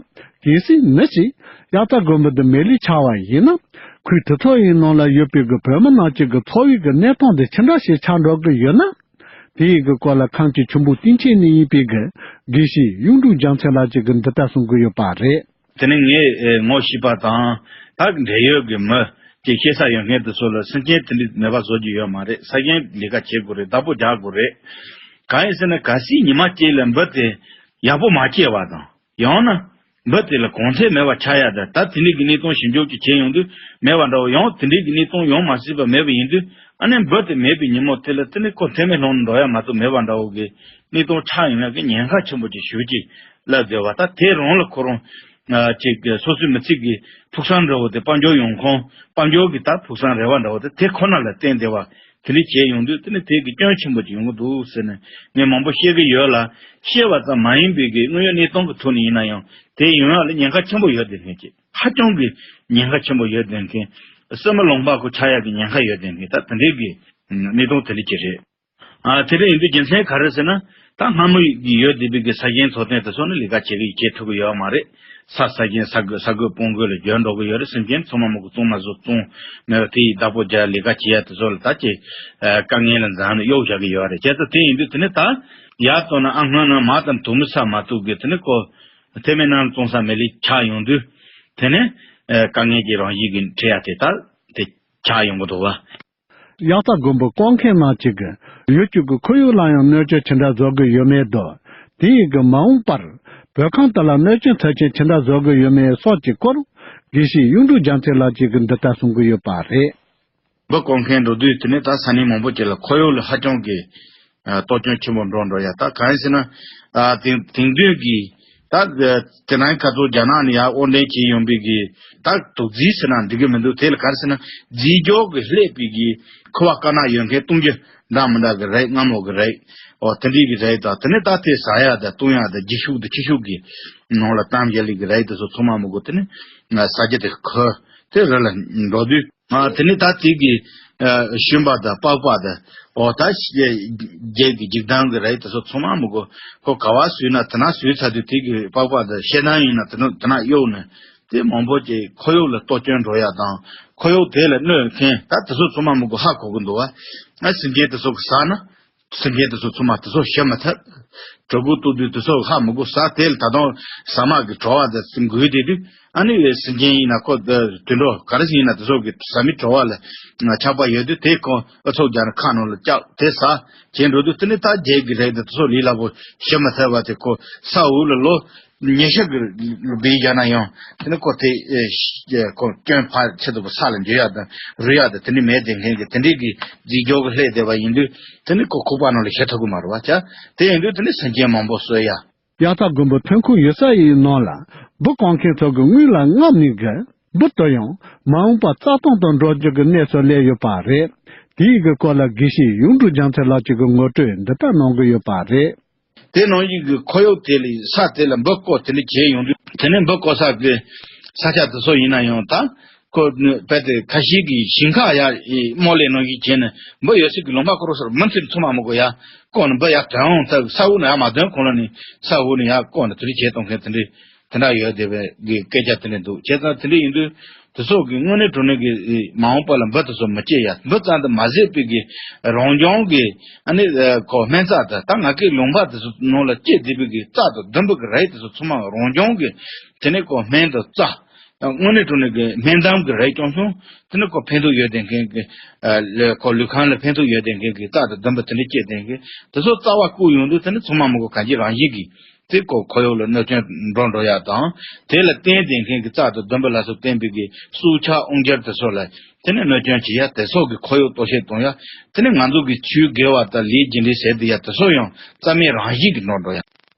གལ་སྲིད་མི་ཞིག་གཡའ་སྟག་དགོན་པ་འདི་མེད་ལས་ཆགས་པ་ཡིན་ན། ཁུལ་དེ་ཚོ་ཡི་ནང་ལ་ཡོད་པའི་གི་བོད་མི་རྣམས་ཀྱི་གི་འཚོ་བའི་གི་གནས་སྟངས་འདི་ཅི་འདྲ་ཞིག་ཆགས་འགྲོ་གི་ཡོད་ན། དེ་ཡི་གི་སྐོར་ལ་ཁམས་ཀྱི་ཆུ་འབུ་སྟེང་ཆེན་ནས་ཡིན་པའི་གི་དགེ་བཤེས་གཡུང་དྲུང་རྒྱལ་མཚན་ལགས་ཀྱིས་གི་འདི་ལྟར་གསུང་གི་ཡོད་པ་རེད། དེ་ནི་ངས་ཨེ་ངོ་ཤེས་པ་དང་ད་འབྲེལ་ཡོད་ཀྱི་མི་དེ་ཤེས་ས་ཡོད་མཁན་དེ་ཚོ་ལ་སེམས་ཅན་དེ་འདྲའི་མེད་པ་བཟོ་རྒྱུ་ཡོད་མ་རེད། ས་ཞིང་ལས་ཀ་བྱེད་དགོས་རེད། བདག་པོ་རྒྱག་དགོས་རེད། གང་ཡིན་ཟེར་ན་གལ་སྲིད་ཉི་མ་གཅིག་ལ་འབུ་དེ་ཡག་པོ་མ་སྐྱེས་པ་དང་ཡང་ན། འབུ་དེ་ལ་གོང་ཚད་མེད་པ་ཆགས་ཡ་དང་ད་དེ་འདྲའི་གི་གནས་སྟངས་ཞིབ་འཇུག་ཅིག་བྱས་ཡོང་དུས་མེད་པ་འདྲ་བོ། ཡང་དེ་འདྲའི་གི་གནས་སྟངས་ཡོང་མ་སྲིད་པ་མེད་པ་ཡིན་དུས་ཨ་ནི་འབུ་དེ་མེད་པའི་ཉིན་མོ་དེ་ལ་དེ་ནི་ཁོ་མཐེ་མེ་སློང་འགྲོ་ཡ་མ་གཏོགས་མེད་པ་འདྲ་བོ་གི་གནས་སྟངས་ཆགས་ཡོང་ཡ་གི་ཉེན་ཁ་ཆེན་པོ་ཅིག་ཞེ་པོ་ཅིག་ལབ་བསྡད་པ། ད་དེ་རང་ལ་ཁོ་རང་ཨ་ཅིག་སོ་སོའི་མི་ཚེ་གི་ཕུགས་བསམ་འདྲ་བོ་དེ་དཔལ་འབྱོར་ཡོང་ཁུངས་དཔལ་འབྱོར་གི་ད་ཕུགས་བསམ་རེ་བ་འདྲ་བོ་དེ་དེ་ཁོ་ན་ལ་བརྟེན་བསྡད་པ། དེ་འདྲ་བྱས་ཡོང་དུས་དེ་ནི་དེ་གི་སྐྱོན་ཆེན་པོ་ཅིག་ཡོང་གི་འདུག་ཟེར་ནས་ངས་མང་པོ་བཤད་གི་ཡོད་ལ། བཤད་པ་ཙམ་མ་ཡིན་པའི་གི་དངོས་ཡོད་གནས་སྟངས་ཀྱི་ཐོག་ནས་ཡིན་ན་ཡང་དེ་ཡོང་ཡག་ལ་ཉེན་ཁ་ཆེན་པོ་ཡོད་བསྡད་མཁན་ཅིག་ཧ་ཅང་གི་ཉེན་ཁ་ཆེན་པོ་ཡོད་བསྡད་མཁན། སྲིན་མོ་ལུང་པ་ཁོ་ཆགས་ཡག་གི་ཉེན་ཁ་ཡོད་བསྡད་མཁན་ད་དེ་འདྲའི་གི་གནས་སྟངས་དེ་འདྲ་ཅིག་རེད། ཨ་དེ་འདྲ་ཡིན་དུས་རྒྱུ་མཚན་ག་རེ་ཟེར་ན། ད་སྔ་མོ་ཡི་ཡོད་བསྡད་པའི་གི་ས་ཞིང་འཚོ་རྟེན་དེ་ཚོ་ནི་ལས་ཀ་བྱེད་གི་བྱེད་ཐུབ་གི་ཡོད་མ་རེད། ས་ས་ཞིང་ས་རྒོད་ས་རྒོད་སྤང་རྒོད་ལ་འགྱུར་འགྲོ་གི་ཡོད་རེད། སེམས་ཅན་ཚང་མ་མི་གི་བཙོང་མ་བཟོ་བཙོང་མེད་པ་དེ་ཡི་བདག་པོ་རྒྱག་ལས་ཀ་བྱེད་ཡ་དེ་ཚོ་ལ་ད་ཅི་ཨ་དཀའ་ངལ་ལ་འཛེམ་ནས་གཡོག་བཞག་གི་ཡོད་རེད། བྱས་ཙང་དེ་ཡིན་དུས་དེ་ནི་ད་ཡར་བཏང་ན་ཨ་སྔོན་ན་མ་དང་དུ་མི་ས་མ་ཐུག་གི་དེ་ནི་ཁོ་མཐེ་མེ་ནང་བཙོང་ས་མེད་ལས་ཆགས་ཡོང་དུས་དེ་ནི་ཨ་དཀའ་ངལ་གྱི་རང་བཞིན་གྱི་འཕྲད་ཡ་དེ་ད་དེ་ཆགས་ཡོང་གི་འདུག་བ། གཡག་རྩ་དགོན་པའི་སྐོར་མཁན་རྣམས་ཀྱིས་ཀྱི་ཡུལ་གྱི་གི་ཁོར་ཡུག་ལ་ཡང་གནོད་སྐྱོན་ཇི་འདྲ་བཟོ་གི་ཡོད་མེད་དང་། དེ་ཡི་གི་མ་འོངས་པར་བོད་ཁམས་དེ་ལ་གནོད་སྐྱོན་ཚབས་ཆེན་ཇི་འདྲ་བཟོ་གི་ཡོད་མེད་སོགས་ཀྱི་སྐོར་དགེ་བཤེས་གཡུང་དྲུང་རྒྱལ་མཚན་ལགས་ཀྱིས་ཀྱི་འདི་ལྟར་གསུང་གི་ཡོད་པ་རེད། འབུ་བརྐོ་མཁན་འགྲོ་དུས་དེ་ནས་ད་ས་གནས་མང་པོ་ཅིག་ལ་ཁོར་ཡུག་ལ་ཧ་ཅང་གི་ཨ་གཏོར་སྐྱོན་ཆེན་པོ་འགྲོ་འགྲོ་ཡ། ད་གང་ཡིན་ཟེར་ན་ཨ་དེང་དེང་དུས་ཀྱི་ད་དེ་རིང་ཁ་ཐུག་རྒྱ་ནག་ནས་ཡར་དབོར་འདྲེན་བྱས་ཡོང་པའི་གི་ད་དུག་རྫས་ཟེར་ན་འགྲིག་གི་མི་འདུག་དེ་ལ་ག་རེ་ཟེར་ན་རྫས་སྦྱོར་གི་ལྷད་པའི་གི་ཁུ་བ་དཀར་ནག་ཡོད་མཁན་བཏུང་རྒྱུ་འདྲ་མི་འདྲ་གི་རེད། མངར་མོ་གི་རེད། འོ་དེ་འདྲའི་གི་རེད། ད་དེ་ནས་ད་དེ་ཟ་ཡ་ད་བཏུང་ཡ་ད་ལྗིད་ཤུགས་ད་ལྗིད་ཤུགས་གི་ནང་ལ་གཏམ་བཞག་ལས་གི་རེད། དེ་ཚོ་ཚང་མ་མི་དགོས། དེ་ནས་ཟ་རྒྱུ་དེ་ཁོ་དེ་རི་ལ་འགྲོ་དུས། ཨ་དེ་ནས་ད་དེ་གི་ཨ་ཤུན་པ་དང་པགས་པ་དང་། འོ་ད་ཤ་རྒྱལ་གྱི་འཇིག་རྟེན་གི་རེད། དེ་ཚོ་ཚང་མ་མི་དགོས། ཁོ་ག་བ་བཟོས་ན་དེ་ན་བཟོས་ཚར་དུས་དེ་གི་པགས་པ་དང་ཤ་དང་ཡིན་ན་དེ་ན་དེ་ན་གཡུག་ནས་དེ་མང་པོ་ཅིག་ཁོར་ཡུག་ལ་གཏོར་སྐྱོན་འགྲོ་ཡ་དང་། ཁོར་ཡུག་དེ་ལ་གནོད་མཁན་ད་དེ་ཚོ་ཚང་མ་མི་དགོས། ཧ་གོ་གི་འདུག་བ། ཨ་སེམས་ཅན་དེ་ཚོ་གི་ཟ་ན། སེམས་ཅན་དེ་ཚོ་ཚང་མ་དེ་ཚོ་ཤི་མི་ཐུབ། གྲོད་ཁོག་ལྟོགས་དུས་དེ་ཚོ་ཧ་མི་གོ་ཟ། དེ་ལ་ད་དུང་ཟ་མ་གི་བྲོ་བ་དེ་འགུལ་བསྡད་དུས། ཨ་ནི་སེམས་ཅན་ཡིན་ན་ཁོ་དུད་འགྲོ་ག་རེ་ཞིག་ཡིན་ན་དེ་ཚོ་གི་ཟ་མི་བྲོ་བ་ལ་ཆགས་པ་ཡོད་དུས། དེ་ཁོ་ཨ་ཚོགས་རྒྱག་ནས་ཁ་ནང་ལ་བཅག་དེ་ཟ་བྱས་འགྲོ་དུས། དེ་ནི་ད་རྒྱལ་གི་རེད་དེ་དེ་ཚོ་ལས་སླ་པོ་ཤི་མི་ཐུབ་པ་དེ་ཁོ་ས་འོག་ལ་ལོ་ཉི་ཤུ་གི་སྦས་བཞག་ན་ཡང་། དེ་ནི་ཁོ་དེ་ཨེ་ཤ་ཁོ་སྐྱོན་ཕར་ཆེ་དུ་པོ་ས་ལ་འགྱུར་ཡ་དང་རུལ་ཡ་དང་དེ་འདྲ་མེད་དེ་མཁན་གྱི་དེ་འདྲའི་གི་རྫས་སྦྱོར་གི་ལྷད་བསྡད་པ་ཡིན་དུས། དེ་ནི་ཁོ་ཁུག་པ་ནང་ལ་ཤི་ཐུབ་གི་མ་རེད་བ། ཅག་དེ་ཡིན་དུས་དེ་ནི་སེམས་ཅན་མང་པོ་གསོད་ཡ། གཡག་རྩ་དགོན་པའི་ཐོན་ཁུངས་ཡོད་ས་ཡི་ནང་ལ་འབུ་རྐོ་མཁན་ཚོ་གི་དངུལ་ལ་རྔམ་ནས་གི་འབུ་དེ་ཡང་མ་འོངས་པ་རྩ་སྟོང་དུ་འགྲོ་རྒྱུ་གི་གནས་སུ་སླེབས་ཡོད་པ་རེད། དེའི་གི་སྐོར་ལ་དགེ་བཤེས་གཡུང་དྲུང་རྒྱལ་མཚན་ལགས་ཀྱིས་གི་ངོ་སྤྲོད་འདི་ལྟར་གནང་གི་ཡོད་པ་རེད། དེ་ནང་བཞིན་གྱི་ཁོར་ཡུག་དེ་ལ་ས་དེ་ལ་འབུ་བརྐོ་དེ་འདྲ་བྱས་ཡོང་དུས། དེ་ནས་འབུ་བརྐོ་ས་གི་ས་ཆ་དེ་ཚོ་ཡིན་ན་ཡང་ད་ཁོ་རྦད་དེ་ཁ་ཤས་ཀྱི་ཞིང་ཁ་ཡ་རྨོ་ལས་ནང་བཞིན་བྱས་ནས་འབུ་ཡོད་སའི་གི་ལུང་པ་ཁོ་རང་སར་མུ་མཐུད་ཚང་མ་མི་དགོས་ཡ་བརྐོ་ནས་འབུ་ཡ་དོན་ཡོང་ཐབས། ས་འོག་ནས་ཡ་མ་ཐོན་གོང་ལ་ནས་ས་འོག་ནས་ཡ་བརྐོ་ནས་དེ་འདྲ་བྱས་གཏོང་མཁན་དེ་འདྲ་ དེ་འདྲ་ཡོད་བསྡད་པའི་གི་སྐད་ཆ་དེ་འདྲ་འདུག་བྱས་ཙང་དེ་འདྲ་ཡིན་དུས། དེ་ཚོ་གི་དངོས་གནས་དྲང་གནས་ཀྱི་མ་འོངས་པ་ལ་འབུ་དེ་ཚོ་མི་སྐྱེ་ཡ། འབུ་ཙམ་དུ་མ་ཟད་པའི་གི་རང་བྱུང་གི་ཨ་ནི་ཨ་ཁོ་སྨན་རྩྭ་དེ་ད་ང་གི་ལུང་པ་དེ་ཚོ་ནང་ལ་སྐྱེས་བསྡད་པའི་གི་རྩྭ་དང་ལྡུམ་བུ་གི་རིགས་དེ་ཚོ་ཚང་མ་རང་བྱུང་གི་དེ་ནས་ཁོ་སྨན་དང་རྩྭ། དངོས་གནས་དྲང་གནས་ཀྱི་སྨན་འདམ་གྱི་རིགས་ཀྱང་བྱུང་། དེ་ནི་ཁོ་ཕན་ཐོགས་ཡོད་བསྡད་མཁན་གྱི་ཨ་ལས་ཁོ་ལུས་ཁམས་ལ་ཕན་ཐོགས་ཡོད་བསྡད་མཁན་གྱི་རྩྭ་དང་ལྡུམ་བུ་དེ་འདྲ་སྐྱེས་བསྡད་མཁན་དེ་ཚོ་རྩ་བ་བཀུག་ཡོང་དུས་དེ་ནི་ཚང་མ་མི་དགོས་གང་ཅི་རང་བཞིན་གྱིས་དེ་ཁོ་ཁོར་ཡུག་ལ་གནོད་སྐྱོན་འགྲོ་འགྲོ་ཡ་དང་། དེ་ལ་བརྟེན་བསྡད་མཁན་གྱི་རྩྭ་དང་ལྡུམ་བུ་ལ་སོགས་བརྟེན་པའི་གི་སྲོག་ཆགས་དབང་སྒྱུར་དེ་ཚོ་ལ་དེ་ནི་གནོད་སྐྱོན་བྱེད་ཡ། དེ་ཚོ་གི་ཁོར་ཡུག་གཏོར་བཤིག་གཏོང་ཡ། དེ་ནི་ང་ཚོ་གི་ཆོས་དགེ་བ་དང་ལས་རྒྱུ་འབྲས་ཟེར་བསྡད་ཡ་དེ་ཚོ་ཡང་རྩ་མེད་རང་བཞིན་གྱིས་འགྲོ་འགྲོ་ཡ།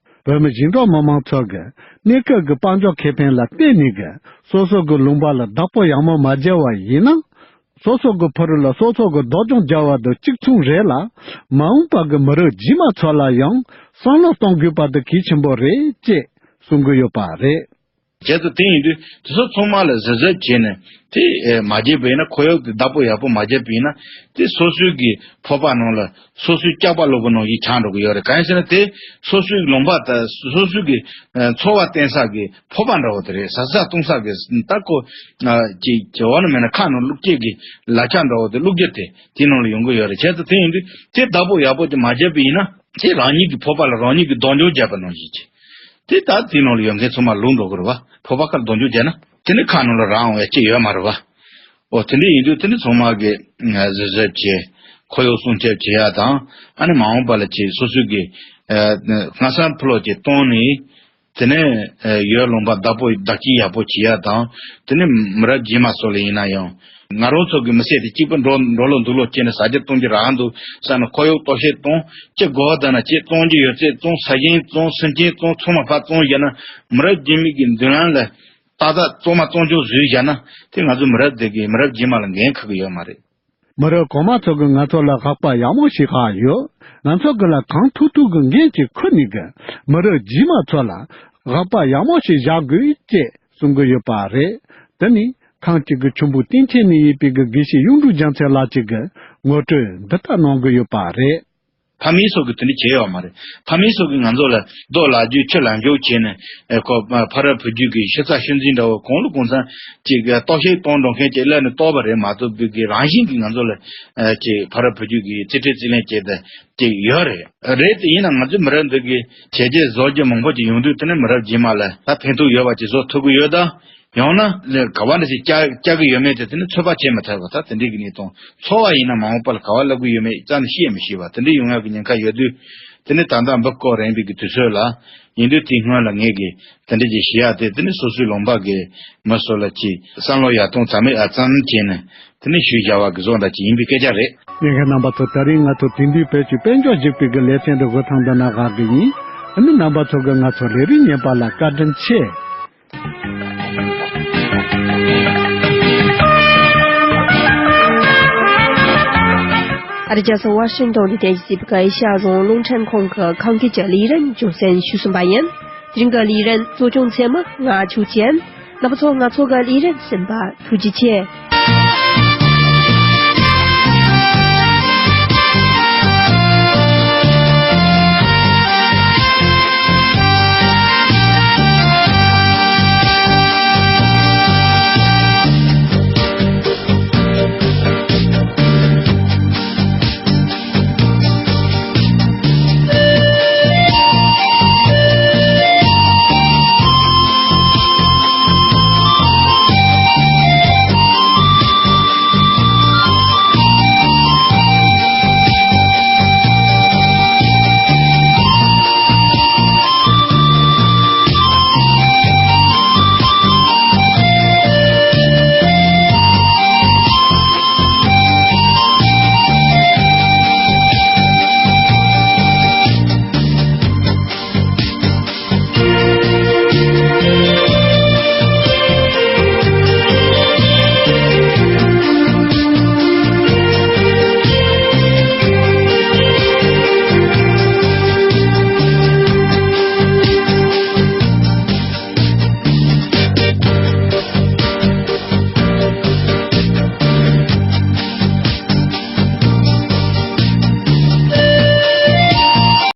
བོད་མི་ཞིང་འབྲོག་མི་མང་ཚོ་གི་གནས་སྐབས་ཀྱི་དཔལ་འབྱོར་ཁེ་ཕན་ལ་བརྟེན་ནས་གི་སོ་སོ་གི་ལུང་པ་ལ་བདག་པོ་ཡག་མོ་མ་བརྒྱབ་པ་ཡིན་ན། སོ་སོ་གི་ཕུ་རུ་ལ་སོ་སོ་གི་སྡུག་སྦྱོང་རྒྱག་པ་དང་གཅིག་མཚུངས་རེད་ལ། མ་འོངས་པ་གི་མི་རབས་རྗེས་མ་ཚོ་ལ་ཡང་བསམ་བློ་གཏོང་དགོས་པ་དེ་གལ་ཆེན་པོ་རེད་ཅེས་གསུང་གི་ཡོད་པ་རེད། བྱས་ཙང་དེ་ཡིན་དུས་དེ་ཚོ་ཚང་མ་ལ་གཟབ་གཟབ་བྱས་ནས་དེ་ཨེ་མ་བརྗེད་པ་ཡིན་ན། ཁོར་ཡུག་དེ་བདག་པོ་ཡག་པོ་མ་བརྒྱབ་པ་ཡིན་ན། དེ་སོ་སོའི་གི་ཕོར་པ་ནང་ལ་སོ་སོའི་སྐྱག་པ་གློ་བུར་ནང་བཞིན་ཆགས་འགྲོ་གི་ཡོད་རེད། གང་ཡིན་ཟེར་ན་དེ་སོ་སོའི་ལུང་པ་དང་སོ་སོའི་གི་ཨེ་འཚོ་བ་བརྟེན་ས་གི་ཕོར་པ་འདྲ་བོ་དེ་རེད། ཟ་ས་བཏུང་ས་གི་ད་ཁོ་ཨ་ཅིག་ཅིག་འོ་ན་མེད་ན་ཁ་ནང་བླུགས་སྐྱེལ་གི་ལག་ཆ་འདྲ་བོ་དེ་བླུགས་རྒྱུ་དེ་དེའི་ནང་ལ་ཡོང་གི་ཡོད་རེད། བྱས་ཙང་དེ་ཡིན་དུས་དེ་བདག་པོ་ཡག་པོ་ཅིག་མ་བརྒྱབ་པ་ཡིན་ན། དེ་རང་ཉིད་ཀྱི་ཕོར་པ་ལ་རང་ཉིད་ཀྱིས་སྡུག་སྦྱོང་བརྒྱབ་པ་ནང་བཞིན་གྱི། དེ་ལྟར་དེའི་ནང་ལ་ཡོད་མཁན་ཚང་མ་ལུག་འགྲོ་གི་རེད་བ། ཕོར་པ་ཁར་སྡུག་སྦྱོང་བརྒྱབ་ན་དེ་ནི་ཁ་ནང་ལ་རང་འོང་ཡ་ཅི་ཡོད་མ་རེད་བ། འོ་དེ་འདྲ་ཡིན་དུས་དེ་ནི་ཚང་མ་གི་གཟབ་གཟབ་བྱས། ཁོར་ཡུག་སྲུང་སྐྱོབ་བྱེད་ཡ་དང་། ཨ་ནི་མ་འོངས་པ་ལ་ཅིག་སོ་སོའི་གི་ཨ་སྔ་ས་ཕུ་ལོག་ཅིག་བཏང་ནས། དེ་ནས་ཨ་ཡུལ་ལུང་པ་བདག་པོ་བདག་སྐྱིད་ཡག་པོ་བྱེད་ཡ་དང་། དེ་ནས་མི་རབས་རྗེས་མ་སོགས་ལ་ཡིན་ན་ཡང་། ང་རང་ཚོ་གི་མི་ཚེ་དེ་གཅིག་པུ་འགྲོ་འགྲོ་ལོ་འདུག་ལོ་བྱས་ནས་ཟ་རྒྱུ་བཏུང་རྒྱུ་རག་འདུག་བསམ་ནས་ཁོར་ཡུག་གཏོར་བཤིག་བཏང་། ཅི་དགོས་ད་ན་ཅི་བཙོང་རྒྱུ་ཡོད་ཚད་བཙོང་། ས་ཞིང་བཙོང་། སེམས་ཅན་བཙོང་། ཚང་མ་ཕར་བཙོང་བཞག་ན། མི་རབས་རྗེས་མའི་གི་མདུན་ལམ་ལ་ཏག་ཏག་བཙོང་མ་བཙོང་རྒྱུ་བཟོས་བཞག་ན། དེ་ང་ཚོ་མི་རབས་དེ་གི་མི་རབས་རྗེས་མ་ལ་འགན་འཁུར་གི་ཡོད་མ་རེད། མི་རབས་གོང་མ་ཚོ་གིས་ང་ཚོ་ལ་དཔག་པ་ཡག་མོ་ཞིག་བཞག་ཡོད། ང་ཚོ་གིས་ལ་གང་ཐུབ་ཐུབ་ཀྱི་འགན་ཅིག་འཁུར་ནས་གི་མི་རབས་རྗེས་མ་ཚོ་ལ་དཔག་པ་ཡག་མོ་ཞིག་བཞག་དགོས་ཅེས་གསུང་གི་ཡོད་པ་རེད། དེ་ནི་ཁམས་སྐྱིད་ཀྱི་ཆུན་པོ་སྟེང་ཆེན་ནས་ཡོད་པའི་གི་དགེ་བཤེས་གཡུང་དྲུང་རྒྱལ་མཚན་ལགས་ཀྱིས་གི་ངོ་སྤྲོད་འདི་ལྟར་གནང་གི་ཡོད་པ་རེད། ཕ་མེས་ཚོ་གིས་དེ་འདྲ་བྱས་ཡོད་མ་རེད། ཕ་མེས་ཚོ་གིས་ང་ཚོ་ལ་རྡོ་ལག་འཇུ་ཆུ་ལག་འཇུ་བྱས་ནས། ཨེ་ཁོ་ཕ་རབས་བུ་རྒྱུད་ཀྱི་ཤི་ཚ་ཤི་འཛིན་འདྲ་བོ་གང་ལ་གང་འཚམ་ཅིག་གཏོར་བཤིག་གཏོང་འགྲོ་མཁན་ཅིག་སླེབས་ནས་གཏོར་བ་རེད་མ་གཏོགས། བོད་ཀྱི་རང་བཞིན་གྱིས་ང་ཚོ་ལ་ཨེ་ཅིག་ཕ་རབས་བུ་རྒྱུད་ཀྱི་རྩིས་ཁྲའི་རྩིས་ལེན་བྱས་ཏེ་ཅིག་ཡོད་རེད། རེད་དེ་ཡིན་ན་ང་ཚོའི་མི་རབས་འདི་གི་བྱས་རྗེས་བཟོ་རྒྱུ་མང་པོ་ཅིག་ཡོང་དུས། དེ་ནི་མི་རབས་རྗེས་མ་ལ་ད་ཕན་ཐོགས་ཡོད་པ་ཅིག་བཟོ་ཐུབ་ཀྱི་ཡོད་ད། ཡང་ན་ག་བ་འདྲ་ཞིག་བསྐྱལ་བསྐྱལ་གྱི་ཡོད་མེད་དེ་དེ་ནི་ཚོད་དཔག་བྱེད་མི་ཐུབ་པ། ད་དེ་འདྲའི་གི་གནས་སྟངས་འཚོ་བ་ཡིན་ན་མ་འོངས་པ་ལ་ག་བ་སླེབས་ཀྱི་ཡོད་མེད་རྩ་ནས་ཤེས་མི་ཤེས་པ་དེ་འདྲ་ཡོང་ཡག་གི་ཉེན་ཁ་ཡོད་དུས། དེ་ནི་ད་ལྟ་འབུ་རྐོ་རན་པའི་གི་དུས་ཚོད་ལ་ཡིན་དུས། དེའི་སྔོན་ལ་ངས་གི་དེ་འདྲ་ཅིག་ཞུ་ཡག་དེ་དེ་ནི་སོ་སོའི་ལུང་པ་གི་མི་ཚོ་ལ་ཅིག་བསམ་བློ་ཡག་ཐོག་ཙམ་མེད་ཨ་ཙམ་བྱས་ནས་དེ་ནི་ཞུས་བཞག་པ་གི་བཟོ་འདྲ་ཅིག་ཡིན་པའི་སྐད་ཆ་རེད། ཉན་མཁན་རྣམ་པ་ཚོ། ད་རིང་ང་ཚོ་དེང་དུས་བོད་ཀྱི་དཔལ་འབྱོར་གཞིགས་པའི་གི་ལེ་ཚན་འདི་འགོ་ཐང་འདི་ན་བཞག་གི་ཡིན། ཨ་ནི་རྣམ་པ་ཚོ་གིས་ང་ཚོ་ལས་རིམ་ཉན་པ་ལ་བཀའ་དྲིན་ཆེ། ཨ་རི་རྒྱལ་ས་ཝ་ཤིང་ཏོན་དུ་རྟེན་གཞི་བྱས་པའི་ཨེ་ཤ་ཡ་རྫོང་རླུང་འཕྲིན་ཁང་གི་ཁམས་སྐད་ཀྱི་ལས་རིམ་རྒྱང་སྲིང་ཞུས་ཟིན་པ་ཡིན། དེ་རིང་གི་ལས་རིམ་གཙོ་སྐྱོང་ཚད་མ་ང་ཆོས་ཅན། རྣམ་པ་ཚོ་ང་ཚོ་གི་ལས་རིམ་གསན་པར་ཐུགས་རྗེ་ཆེ།